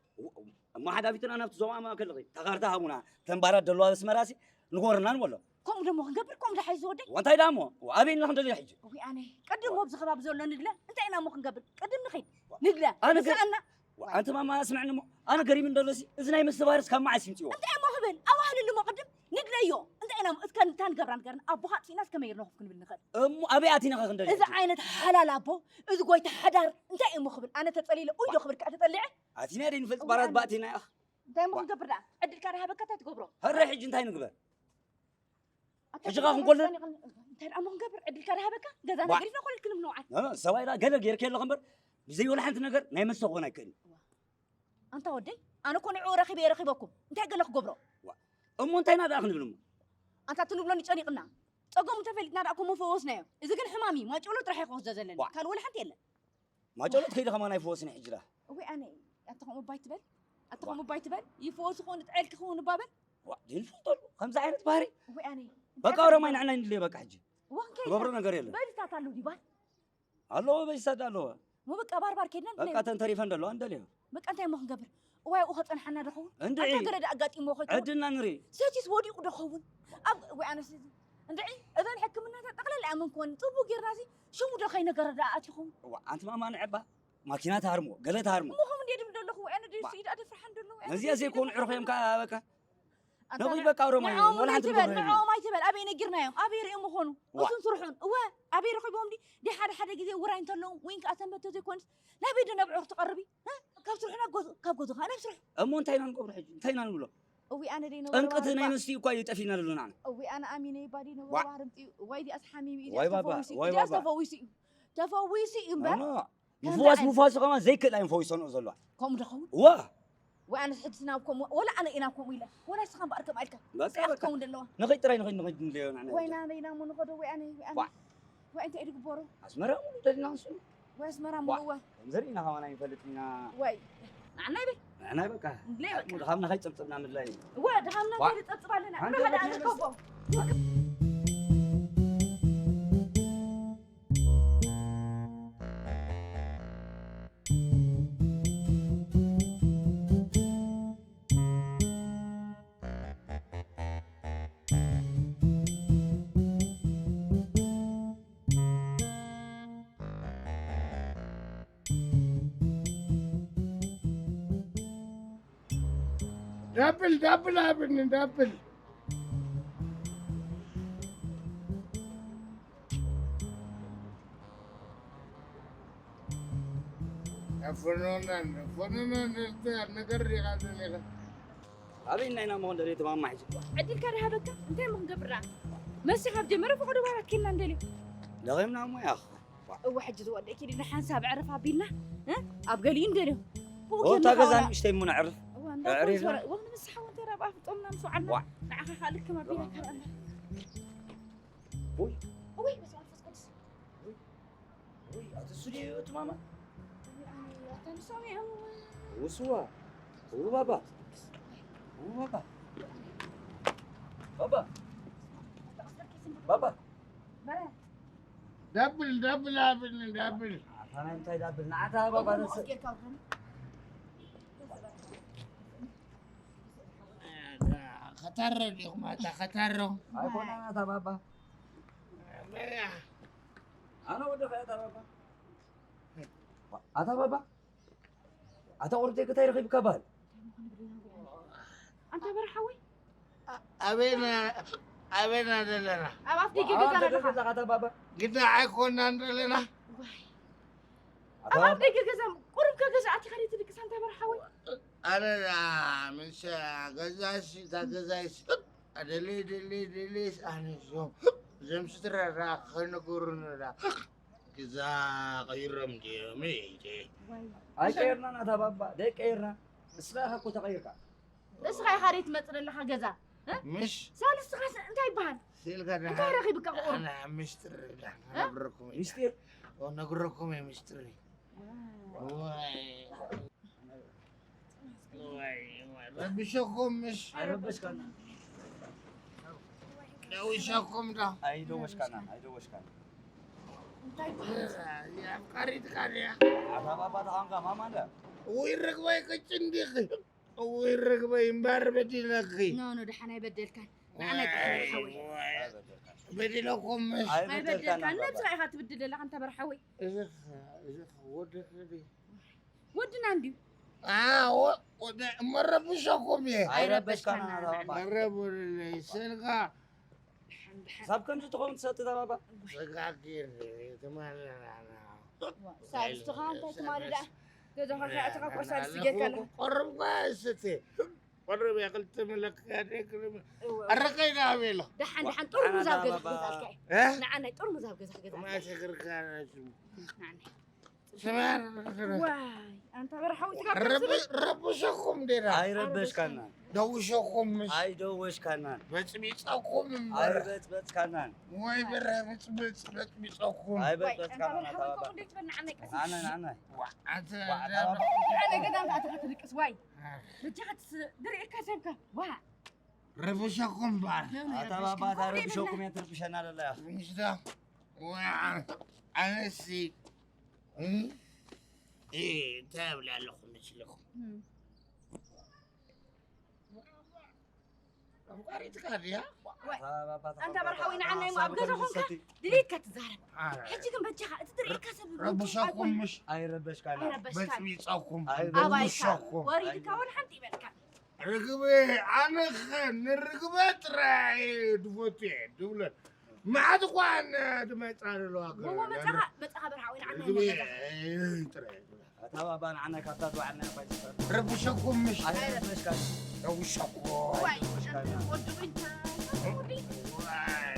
እሞ ሓዳፊትና ናብቲ ዞባ ማእከል ልኺ፣ እታ ካርታ ሃቡና፣ እተን ባራት ደለዋ ኣስመራሲ ንጎርና ንበሎ። ከምኡ ደሞ ክንገብር፣ ከምኡ ደሓይ ዝወደይ? እንታይ ደኣ እሞ? ኣበይ ኢና ክንደልዮ ሕጂ? ወይ ኣነ፣ ቅድም እሞ ኣብዚ ከባቢ ዘሎ ንግለ፣ እንታይ ኢና እሞ ክንገብር? ቅድም ንኺድ፣ ንግለ፣ ኣነ ገ-፣ ንስኣና። ዋ፣ ኣንቲ ማማ ስምዕኒ እሞ፣ ኣነ ገሪም እንደሎሲ፣ እዚ ናይ መስተ ቫይረስ ካብ መዓስ ይምጽዎ? እንታይ እሞ ክብል? ኣዋህልሉ እሞ ቅድም ንግለዮ። እንታይ ኢና እሞ፣ እስከ እንታይ ንገብራ ንገርና? ኣቦኻ ኣጥፊእናስ ከመይ ጌርና ኮፍ ክንብል ንኽእል? እሞ ኣበይ ኣቲና ኸ ክንደልዮ እዚ ሕጂ? ዓይነት ሓላል ኣቦ፣ እዚ ጎይታ ሓዳር፣ እንታይ እሞ ክብል? ኣነ ተጸሊለ፣ ኡይ ዶ ክብል ከኣ ተጸሊዐ? ኣቲና ደይ ንፈልጥ እዋይ ባራት ኣነ። ባእቲና ኢኻ። እንታይ እሞ ዋ። ክንገብር ደኣ? ዕድልካ ደሃበካ እንታይ ትገብሮ? ህረ ሕጂ እንታይ ንግበር? ኣታ ሕጂ ኸኣ ክንኮልል? እንታይ ደኣ እሞ ክንገብር? ዕድልካ ደሃበካ? ገዛና ዋ። ገዲፍና ኮለል ክንብል ንውዓል። ኖ፣ ኖ፣ ሰብኣይ ደኣ ገለ ጌርኪ ኣለኺ እምበር፣ ብዘይ ወላ ሓንቲ ነገር ናይ መስተ ክኾን ኣይክእልን። ዋ። ኣንታ ወደይ፣ ኣነ እኮ ንዕኡ ረኺበ እየ ረኺበኩም። እንታይ ገለ ክገብሮ? ዋ። እሞ እንታይ ኢና ደኣ ክንብል እሞ? ኣንታ እቲ ንብሎ ንጨኒቕና። ጸገሙ ተፈሊጥና ደኣ እኮ እሞ ፈወስናዮ። እዚ ግን ሕማም እዩ። ማጨሎ ጥራሕ እዩ ክወስዶ ዘለና። ዋ። ካልእ ወላ ሓንቲ የለን። ማጨሎት ከይደ ከማን ኣይፈወስን ሕጂ ደኣ። እወ ኣነ፣ ኣታ ከምኡ እባ ኣይትበል። ኣታ ከምኡ እባ ኣይትበል። ይፈወስ ይኸውን፣ ጥዕልኪ ይኸውን እባ በል። ዋ፣ ዘይንፈልጠሉ ከምዚ ዓይነት ባህሪ። እወ ኣነ። በቃ ኦሮማይ ንዓና ይንድልዮ በቃ ሕጂ። እዋ ክንከይድ ትገብሮ ኢና። ነገር የለን። በሊታት ኣሎ ዲባል? ኣለዎ፣ በሊታት ኣለዎ። ሞ በቃ ባርባር ከይድና በቃ ንለዮ። ተንተሪፈን ደለዋ እንደልዮ። በቃ እንታይ እሞ ክንገብር? እዋይ፣ ኣብኡ ከጸንሓና ዶ ኸውን? እንድዒ። ኣንታ ገለ ደኣ ኣጋጢምዎ ከይከውን? ዕድልና ንርኢ። ሰቲስ ወዲቑ ዶ ኸውን? ኣብ፣ ወይ ኣነስ፣ እንድዒ፣ እዘን ሕክምናታት ጠቕላላ እየን ምንኮን። ጽቡቕ ጌርና እዚ ሽሙ ዶ ከይነገረ ደኣ ኣትዩ ኸውን? እዋ፣ ኣንቲ ማማ ንዕባ፣ ማኪና ትሃርምዎ፣ ገለ ትሃርምዎ። እሞ ኸም እንደ ድብል ደለኹ፣ ወይ ኣነ ደስ ዋ። ኢድ ኣደ ፍርሓን ደለኹ፣ ወይ ኣነ ነዚኣ ደስ ዘይኮኑ ኢድ ኣደ ዕርኾ እዮም ፍርሓን ከኣ በቃ። ደለኹ። ነኺድ በቃ ኦሮማይ፣ ኣንታ ወላ ሓንቲ ንበል፣ ትኾኑ ንዕኦም ኣይትበል፣ ኣበይ ነጊርናዮም? ኣበይ ርእዮም ምኾኑ? ዋ። እሱን ስርሑን። እወ፣ ኣበይ ረኺቦም ድዩ? ድዩ ሓደ ሓደ ግዜ ውራይ እንተለዉ፣ ወይ ከኣ ሰንበት ተዘይኮንስ፣ ናበይ ዶ ነብዕር ትቐርቢ? እ? ካብ ስርሑና ጎዝ-፣ ካብ ጎዞ ከኣ ናብ ስርሑ። እሞ እንታይ ኢና ንገብሮ ሕጂ? እንታይ ኢና ንብሎ? እዊ ኣነ ደይ ነበረ ጠንቅቲ ባህሪ ናይ እባ-፣ ኣንስትዮ እኳ እዩ ጠፊእና ዘሎ ንዓና። እዊ ኣነ ኣሚነ ይባዲ ነበረ ዋ። ባህሪ ምጽኡ። ወይ ዲኣስ ሓሚሙ እዩ፣ ዋይ ዲኣስ ባባ፣ ተፈዊሱ፣ ዋይ ዲኣስ ባባ። ተፈዊሱ እዩ። ተፈዊሱ እዩ እምበር። ኖ፣ ከምዚ ምፍዋስ ዓይነት ምፍዋሱ ከማን ዘይክእል ኣይንፈዊሶ ንኦ ዘለዋ። ከምኡ ዶ ኸውን? ዋ። ወይ ኣነ ሕጂ ናብ ከምኡ፣ ወላ ኣነ ኢና ከምኡ ኢለ። ወላ ንስኻ እምበኣር ከምኣ ኢልካ። በቃ፣ ስራሕ በቃ። ትኸውን ዘለዋ። ንኸይድ ጥራይ፣ ንኸይድ፣ ንኸይድ ንለዮ ንዓና። ወይ ናበይ ኢና እሞ ንኸዶ ወይ ኣነ፣ ወይ ኣነ። ዋ። ወይ እንታይ እዩ ዝግበሮ? ኣስመራ ሙሉ ደሊና ንሱ። ወይ ኣስመራ ዋ። ሙሉ እወ። ከም ዘርእና ከማን ኣይንፈልጥ ኢና። ወይ። ንዓና ይበይ። ንዓና በቃ። ንብለይ በቃ። ሙሉ ካብ ንኸይድ ጸብጸብና ምድላይ። እወ፣ ድኻምና ዋ። ከይድ ጸብጽብ ኣለና። ሓንቲ ንኸዳ በቃ ንከቦ። ዳብል፣ ዳብል ሃብኒ፣ ዳብል። ፈኖናን፣ ፈኖናን፣ ነገር ዲኻ ዘለኻ? ኣበይ እና ኢና መኾን ደልዮ ተማማ ሒዙ? ዕድልካ ድሃበካ? እንታይ እሞ ክንገብር ደኣ? መሲ ካብ ጀመረ ፈቐዶ ባራት ኬልና እንደልዮ። ደኺምና እሞ ያኽ። እወ፣ ሕጂ ዝወደኪ ዲና ሓንሳብ ዕርፍ ኣቢልና፣ እ? ኣብ ገሊኡ እንደልዮ። ብኡ ኦ፣ ጌርና እታ ገዛ ሓውና ንእሽተይ እሞ ነዕርፍ። እወ፣ እንዳ ኣዕሪፍና። ኮንሶ፣ እወ፣ ንምስሓ እውን ተራብ ኣፍጦምና ምስ ወዓልና፣ ዋዕ። ንዓኻ ከኣ ልክም ኣቢላ ዋዕ። ከረኣና። ውይ። ውይ፣ በስመ ኣብ መንፈስ ቅዱስ። ውይ፣ ውይ፣ ኣቲ እሱ ድዩ እቲ ማማ? ውይ፣ ኣታ ንሶም እዮም። ውስዋ። ው ባባ። ው ባባ። ባባ። ባባ። ዳብል፣ ዳብል ኣብኒ፣ ዳብል። ኣታ ናይ እንታይ ዳብል? ንዓታ ባባ ንስ- ከታረ ዲኹም ኣታ ከታረ? ኣይኮነን ኣታ ባባ። ኣነ ወደኸ ኣታ ባባ። ኣታ ባባ። ኣታ ቁርብተይ እንታይ ረኺብካ በሃል? ኣንታ በርሓ ወይ? ኣበይና፣ ኣበይና ዘለና? ኣብ ኣፍ ደገ ገዛ ኣለኻ። ኣታ ባባ። ግዳ ኣይኮናን ዘለና። ዋይ። ኣታ ኣብ ኣፍ ባባ። ደገ ገዛ፣ ቁሩብ ከገዛ ኣቲኻ ድዩ ትድቅስ ኣንታ በርሓ ወይ? ኣነ ምስ ገዛሲ፣ እታ ገዛይሲ፣ ኣደለይ፣ ደለይ፣ ደለይ፣ ኣነ ዞም፣ ዞም ስድራ ዳ ከነገሩኒ ዳ። ግዛ ቀይሮም ድዮም ኢለ። ዋይ። ኣይቀየርናን ኣታ ባባ፣ ደይቀየርና። ንስኻ ኢኻ እኮ ተቐይርካ። ንስኻ ኢኻ ደይ ትመጽእ ዘለኻ ገዛ፣ እ? ምሽ? ሳልስ ስኻስ እንታይ ይበሃል? ስኢልካ ደሓን። እንታይ ረኺብካ ክቑር? ኣነ ኣብ ምሽጥር ደሓን እ? ክነግረኩም እየ። ምሽጢር? ኦ፣ ነግረኩም እየ ምሽጥር። ዋይ። ዋይ፣ ዋይ፣ ረቢሸኩም ምሽ? ኣይረበሽካና። ደዊሸኩም ዶ? ኣይደወሽካና፣ ኣይደወሽካና። እንታይ ይበሃል? ኣፍቃሪትካ ድያ? ኣታ ባባ ተኻንካ ማማ እንዳ? ውይ ርግበይ ቅጭ እንዲኺ። ውይ ርግበይ እምበር በዲለኪ። ኖ፣ ኖ፣ ደሓን ኣይበደልካን። ንዓና ኣይትሕረር ሓወይ። ዋይ፣ ዋይ። በዲለኩም ምሽ? ኣይበደልካን። ኣይበደልካን። ነብስኻ ኢኻ ትብድል ዘለኻ እንተ በርሓወይ። እዝኽ፣ እዝኽ ወድኺ ድዩ? ወድና እንድዩ። ኣ፣ ወ-፣ ወደ-፣ እሞ ረብሸኩም እየ። ኣይረበሽካን። ኣታ ባባ። መረብ ወደለይ፣ ስልካ። ድሓን፣ ድሓን። ሳብ ከምዚ ትኸውን ትሰቲ ኣታ ባባ? ሰጋጊር፣ ትማልና። ሳልስቲ ኸኣ እንታይ ትማሊ ደኣ? ገዛኻ ከይኣተኻ ቁርሲ ኣለኹ፣ ጌርካ ኣለኻ። ቆርብካ ስቲ። ቆርብ እያ፣ ክልተ መለክያ ደይ ክልተ መ-፣ እወ፣ እወ። ኣረቀይ ደኣ ኣበይ ኣሎ? ደሓን፣ ደሓን፣ ጥርሙዝ ኣብ ገዛ ክገዝኣልካ እየ። እ? ንዓናይ ጥርሙዝ ኣብ ገዛ ክገዝኣልካ እየ። ማእሰ ክርካ ናችሁ። ንዓናይ። ስማር፣ ዋይ፣ ኣንታ በርሓዊ ትጋብር ረብ-፣ ስብል። ረብሸኩም ዴና። ኣይረበሽካና። ደውሸኩም ምስ። ኣይደወሽካናን። በጽቢጸኩም እምበር። ኣይበጽበጽካናን። ወይ በረ በጽበጽ፣ በጽቢጸኩም። ኣይበጽበጽካናን፣ ዋይ፣ ኣንታ በርሓዊ ኣታ ባባ። ከምኡ እንዴት በል ንዓናይ ቀስ። ኣነ፣ ኣነ። ዋ፣ ኣንተ ዋ፣ ኣታ ባባ። ንዓናይ ገዛ ኣንታ ኣተኻ ትድቅስ፣ ዋይ። አ። በጃኻ ትስ-፣ ድርእካ ሰብካ፣ ዋ። ረበሻኩም እምበኣር። ኣታ ባባ፣ እታ ረብሸኩም እየ ትርብሸና ለላ እያ። ምሽታ፣ ኣነሲ፣ እ፣ እንታይ እብል ኣለኹ መስለኹም? ኣፍቃሪትካ ድያ? ኣንታ በርሃዊ፣ ንዓና እሞ ኣብ ገዛ ኮንካ ድሌትካ ትዛረብ። ኣረ። ሕጂ ግን በጃኻ፣ እቲ ትርእየካ ሰብ ረብሻኩም ምሽ? ኣይረበሽካና። ኣይረበሽካን። በጽቢጻኩም። ኣባይካ። ረብሻኩም። ወሪድካ እውን ሓንቲ ይበልካ። ርግበ፣ ኣነኸ ንርግበ ጥራይ ድፈቱ እየ ድብለን። መዓት እኳ እነ ድመጻ ዘለዋ እሞ መጻኻ፣ መጻኻ በርሃዊ፣ ንዓና ርግበ፣ እሞ ገዛ። ጥራይ። ኣታ ባባ ንዓና ካብታ ዝወዓልና እኳ ይስፈር። ረብሸኩም ምሽ? ኣይረብሸካን። ረብሸኩም። ዋይ፣ ወድቡ እንታይ? ዋይ።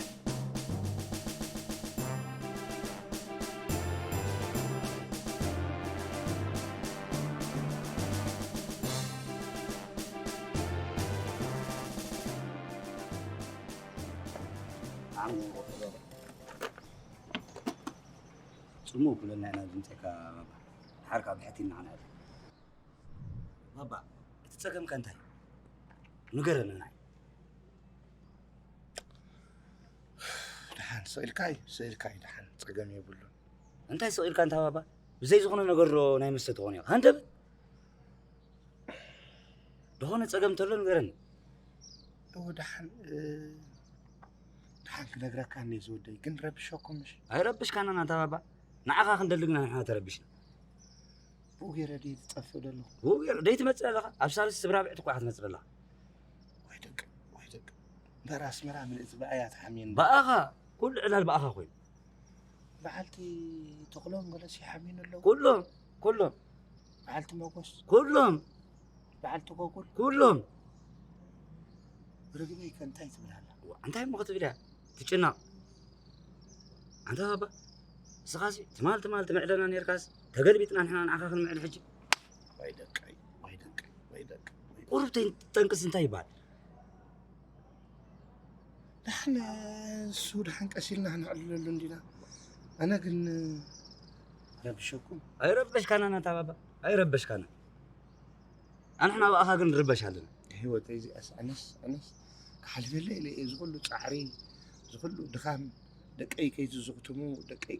ዓሚ ጽሙእ ኩለና ኢና ድምጸካ ባባ። ድሓር ካብ ብሕቲ እናዓና ባባ፣ እቲ ጸገምካ እንታይ እዩ? ንገረኒ ንዓይ። ደሓን፣ ስቕ ኢልካ እዩ፣ ስቕ ኢልካ እዩ፣ ደሓን፣ ጸገም የብሉን። እንታይ ስቕ ኢልካ እንታ ባባ? ብዘይ ዝኾነ ነገር ዶ ናይ መስተ ትኾን ኢኻ? ሃንደበት! ዝኾነ ጸገም እንተሎ ንገረኒ። እወ፣ ደሓን፣ እ፣ ደሓን ክነግረካ እንድየ ዝወደይ፣ ግን ረቢሸኩም ምሽ? ኣይረብሽካናን ኣንታ ባባ። ንዓኻ ክንደሊ ግና ንሕና ተረቢሽና። ብኡ ገይረ ድየ ዝጠፍእ ዘለኹ? ብኡ ገይረ ደይትመጽእ ኣለኻ? ኣብ ሳልስቲ ብራብዕቲ እኮ ኢኻ ትመጽእ ዘለኻ። ወይ ደቂ፣ ወይ ደቂ። እምበር ኣስመራ ምልእቲ ብኣያ ተሓምየኒ። ብኣኻ፣ ኩሉ ዕላል ብኣኻ ኮይኑ። በዓልቲ ተኽሎም ገለስ ይሓምዩኒ ኣለዉ። ኩሎም፣ ኩሎም። በዓልቲ መጎስ። ኩሎም። በዓልቲ ጎጉል። ኩሎም። ርግበይ ከ እንታይ ትብል ኣላ? ዋ፣ እንታይ እሞ ክትብል እያ? ትጭነቕ። ኣንታ ባባ፣ ንስኻሲ ትማል ትማል ትምዕደና ኔርካስ፣ ተገልቢጥና ንሕና ንዓኻ ክንምዕድ ሕጂ። ወይ ደቀይ፣ ወይ ደቀይ፣ ወይ ደቀይ፣ ወይ ደቀይ። ቁሩብ ተይ-፣ ጠንቅስ እንታይ ይበሃል? ደሓን እሱ ደሓን ቀስ ኢልና ክነዕልለሉ እንዲና። ኣነ ግን ረብሸኩም። ኣይረበሽካናን ኣንታ ባባ፣ ኣይረበሽካናን። ኣንሕና ብኣኻ ግን ንርበሽ ኣለና። ህይወተይ እዚኣስ ኣነስ፣ ኣነስ ክሓልፈለይ ኢለ እየ። እዚ ኩሉ ጻዕሪ፣ እዚ ኩሉ ድኻም፣ ደቀይ ከይትዝኽትሙ፣ ደቀይ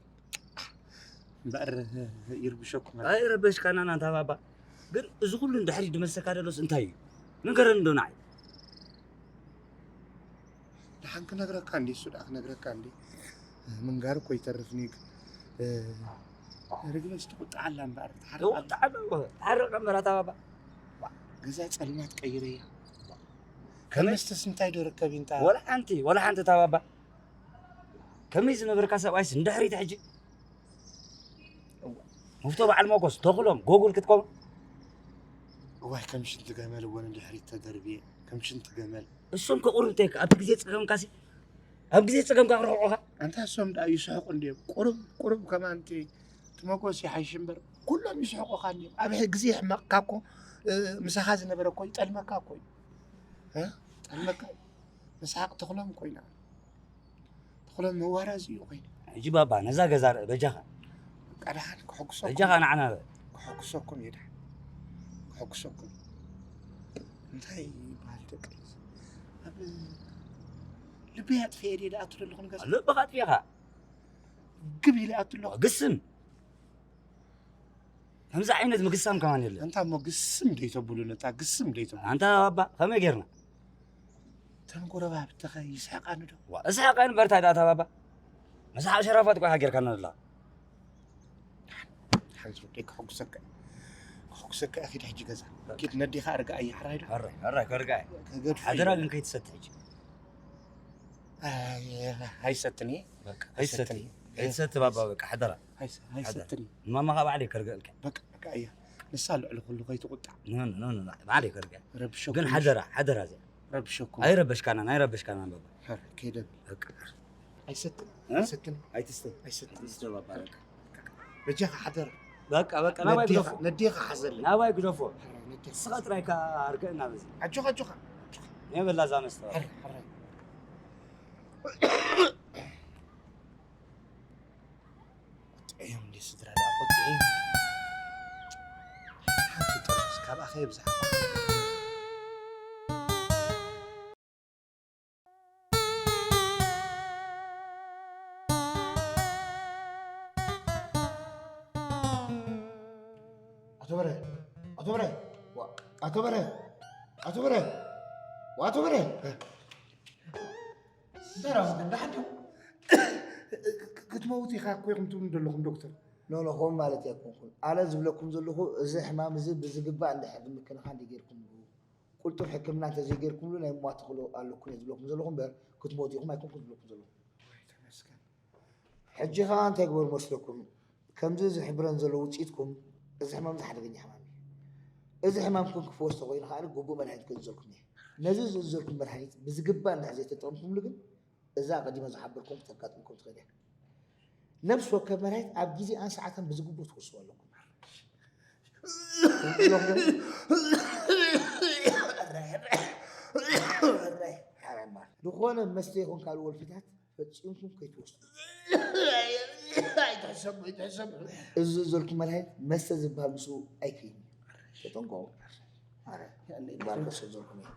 እምበኣር ይርብሸኩም። ኣይረበሽካናን ኣንታ ባባ። ግን እዚ ኩሉ እንድሕሪ ድመልሰካ ደሎስ እንታይ እዩ? ንገረኒ እንዶ ንዓይ። ደሓን ክነግረካ እንዲ፣ እሱ ደኣ ክነግረካ እንዲ። ምንጋር እኮ ይተርፍኒ ግን፣ እ፣ ርግበስ ትቁጣዕ ኣላ እምበኣር፣ ትሓርቕ ኣላ። ትቁጣዕ ኣላ እኮ፣ ትሓርቕ እምበር ኣታ ባባ። ገዛ ጸልማት ቀይረያ። ከመይ? ከመስተስ እንታይ ዶ ርከብ እንታ? ወላ ሓንቲ፣ ወላ ሓንቲ ኣታ ባባ። ከመይ ዝነበርካ ሰብኣይስ ንድሕሪት ሕጂ? እዋ። መፍቶ በዓል መጎስ፣ ተኽሎም፣ ጎጉል ክትከውን? እዋይ፣ ከም ሽንቲ ገመል እወ ንድሕሪት ተደርብየ፣ ከም ሽንቲ ገመል። እሶም ከ ቁሩብ እንታይ ከ ኣብቲ ግዜ ጸገምካሲ፣ ኣብ ግዜ ጸገምካ ክርሕቑኻ? ኣንታ እሶም ደኣ ይስሕቑ እንድዮም። ቁሩብ፣ ቁሩብ ከማን እቲ፣ እቲ መጎስ ይሓይሽ እምበር፣ ኩሎም ይስሕቑኻ እንድዮም። ኣብ ሕ-፣ ግዜ ሕመቕካ እኮ፣ እ፣ ምሳኻ ዝነበረ እኮ ይጠልመካ እኮ እዩ። እ? ይጠልመካ እዩ። ምስሓቕ ተኽሎም እኮ ኢና። ተኽሎም መዋራዚ እዩ ኮይኑ። ሕጂ ባባ፣ ነዛ ገዛ ርእ፣ በጃኻ። በቃ ደሓን ክሕጉሰኩም። በጃኻ ንዓና ርእ። ክሕጉሰኩም እዩ ደሓን። ክሕጉሰኩም። እንታይ ይበሃል ደቂ? ኣብ ልበይ ኣጥፊኤ ድየ ዝኣቱ ዘለኹ ንገዛ? ልብኻ ኣጥፊእኻ። ግብ ኢለ ኣቱ ኣለኹ። ግስም። ከምዚ ዓይነት ምግሳም ከማን የለን። ኣንታ እሞ ግስም ደይተብሉን፣ እታ ግስም ደይተብሉ። ኣንታ ኣባ፣ ከመይ ጌርና? እተን ጎረባብትኸ ይስሕቃኒ ዶ? ዋ፣ እስሕቃኒ በርታ ዳታ ባባ። መስሓቅ ሸራፋት እኮ ኢኻ ጌርካና ዘላ። ሓንቲ ወደይ ከሐጉሰካ፣ ከሐጉሰካ እየ። ኪድ ሕጂ ገዛ። በቃ። ኪድ ነዴኻ ኣርግኣያ፣ ሕራይ ዶ? ሕራይ፣ ሕራይ፣ ከርግኣ እየ። ከገድፎ ሓደራ እዩ። ግን ከይትሰቲ ሕጂ። ኣይ፣ ኣይሰትን እየ። በቃ፣ ኣይሰትን ኣይሰትን። እየ። ኣይትሰቲ ባባ፣ በቃ፣ ሓደራ። ኣይሰ-፣ ሓደራ። ኣይሰትን እየ። ንማማኻ ባዕለይ ከርግኣልካ። በቃ፣ በቃ እያ። ንሳ ልዕሊ ኩሉ ከይትቁጣዕ። ኖ፣ ኖ፣ ኖ፣ ኖ፣ ባዕለይ ከርግኣ። ረብሸኩም ግን ምሽ-፣ ሓደራ፣ ሓደራ እዚኣ። ረብሸኩም። ኣይረበሽካናን፣ ኣይረበሽካናን ባባ። ሕራይ፣ ከይደብል። በቃ። ኣይሰትን፣ እ? ኣይሰትን። ኣይትስተ። ኣይሰትን። ኣይትስተ ባባ፣ በቃ። በጃኻ ሓደራ። በቃ፣ በቃ፣ ናባይ ነዴኻ፣ ግደፎ። ነዴኻ ሓዘለይ። ናባይ ግደፎ። ሕራይ፣ ነዴኻ። ንስኻ ጥራይ ከኣ ኣርግአና በዚ። ኣጆኻ፣ ኣጆኻ። ኣጆኻ። የበላ እዛ መስተ። ሕራይ፣ ሕራይ። ቁጥዕዮም እንዴ ስድራ ደኣ ቁጥዕዮም። ሓንቲ ጥርሙዝ ካብኣ ከየብዝሓ። ኣቶ በርሀ፣ ዋ፣ ኣቶ በርሀ፣ ኣቶ በርሀ፣ ዋ፣ ኣቶ በርሀ። ሰላም፣ ደሓን ዲኹም? ክትመውት ኢኻ እኮ ኢኹም ትብሉ ዘለኹም ዶክተር። ኖ፣ ኖ፣ ከምኡ ማለት ኣይኮንኩን። ኣነ ዝብለኩም ዘለኹ፣ እዚ ሕማም እዚ ብዝግባእ እንድሕር ንምክንኻን እንተጌርኩምሉ፣ ቅልጡፍ ሕክምና እንተዘይጌርኩምሉ፣ ናይ ምሟት ተኽእሎ ኣለኩም እየ ዝብለኩም ዘለኹ እምበር፣ ክትመውት ኢኹም ኣይኮንኩን ዝብለኩም ዘለኹ። ወይ ተመስገን። ሕጂ ኸዓ እንታይ ግበሩ መስለኩም? ከምዚ ዝሕብረን ዘሎ ውፅኢትኩም፣ እዚ ሕማም እዚ ሓደገኛ ሕማም እዩ። እዚ ሕማምኩም ክፍወስ ተኾይኑ ኸዓ ግቡእ መድሃኒት ክእዝዘልኩም እየ። ነዚ ዝእዝዘልኩም መድሃኒት ብዝግባእ እንድሕር ዘይተጠቐምኩምሉ ግን፣ እዛ ኣቐዲመ ዝሓበርኩም ክተጋጥመኩም ትኽእል እያ። ነፍሲ ወከፍ መድሃኒት ኣብ ግዜኣን ሰዓተን ብዝግቡእ ትወስድዎ ኣለኩም። ዝኾነ መስተ ይኹን ካልእ ወልፍታት ፈጺምኩም ከይትወስዱ። ኣይትሕሰቡ፣ ኣይትሕሰቡ። እዚ ዝእዝዘልኩም መድሃኒት መስተ ዝበሃል ምስኡ ኣይከይድን እዩ። ተጠንቀቑ። ኣረ፣ ባርከ ዝእዝዘልኩም እዩ።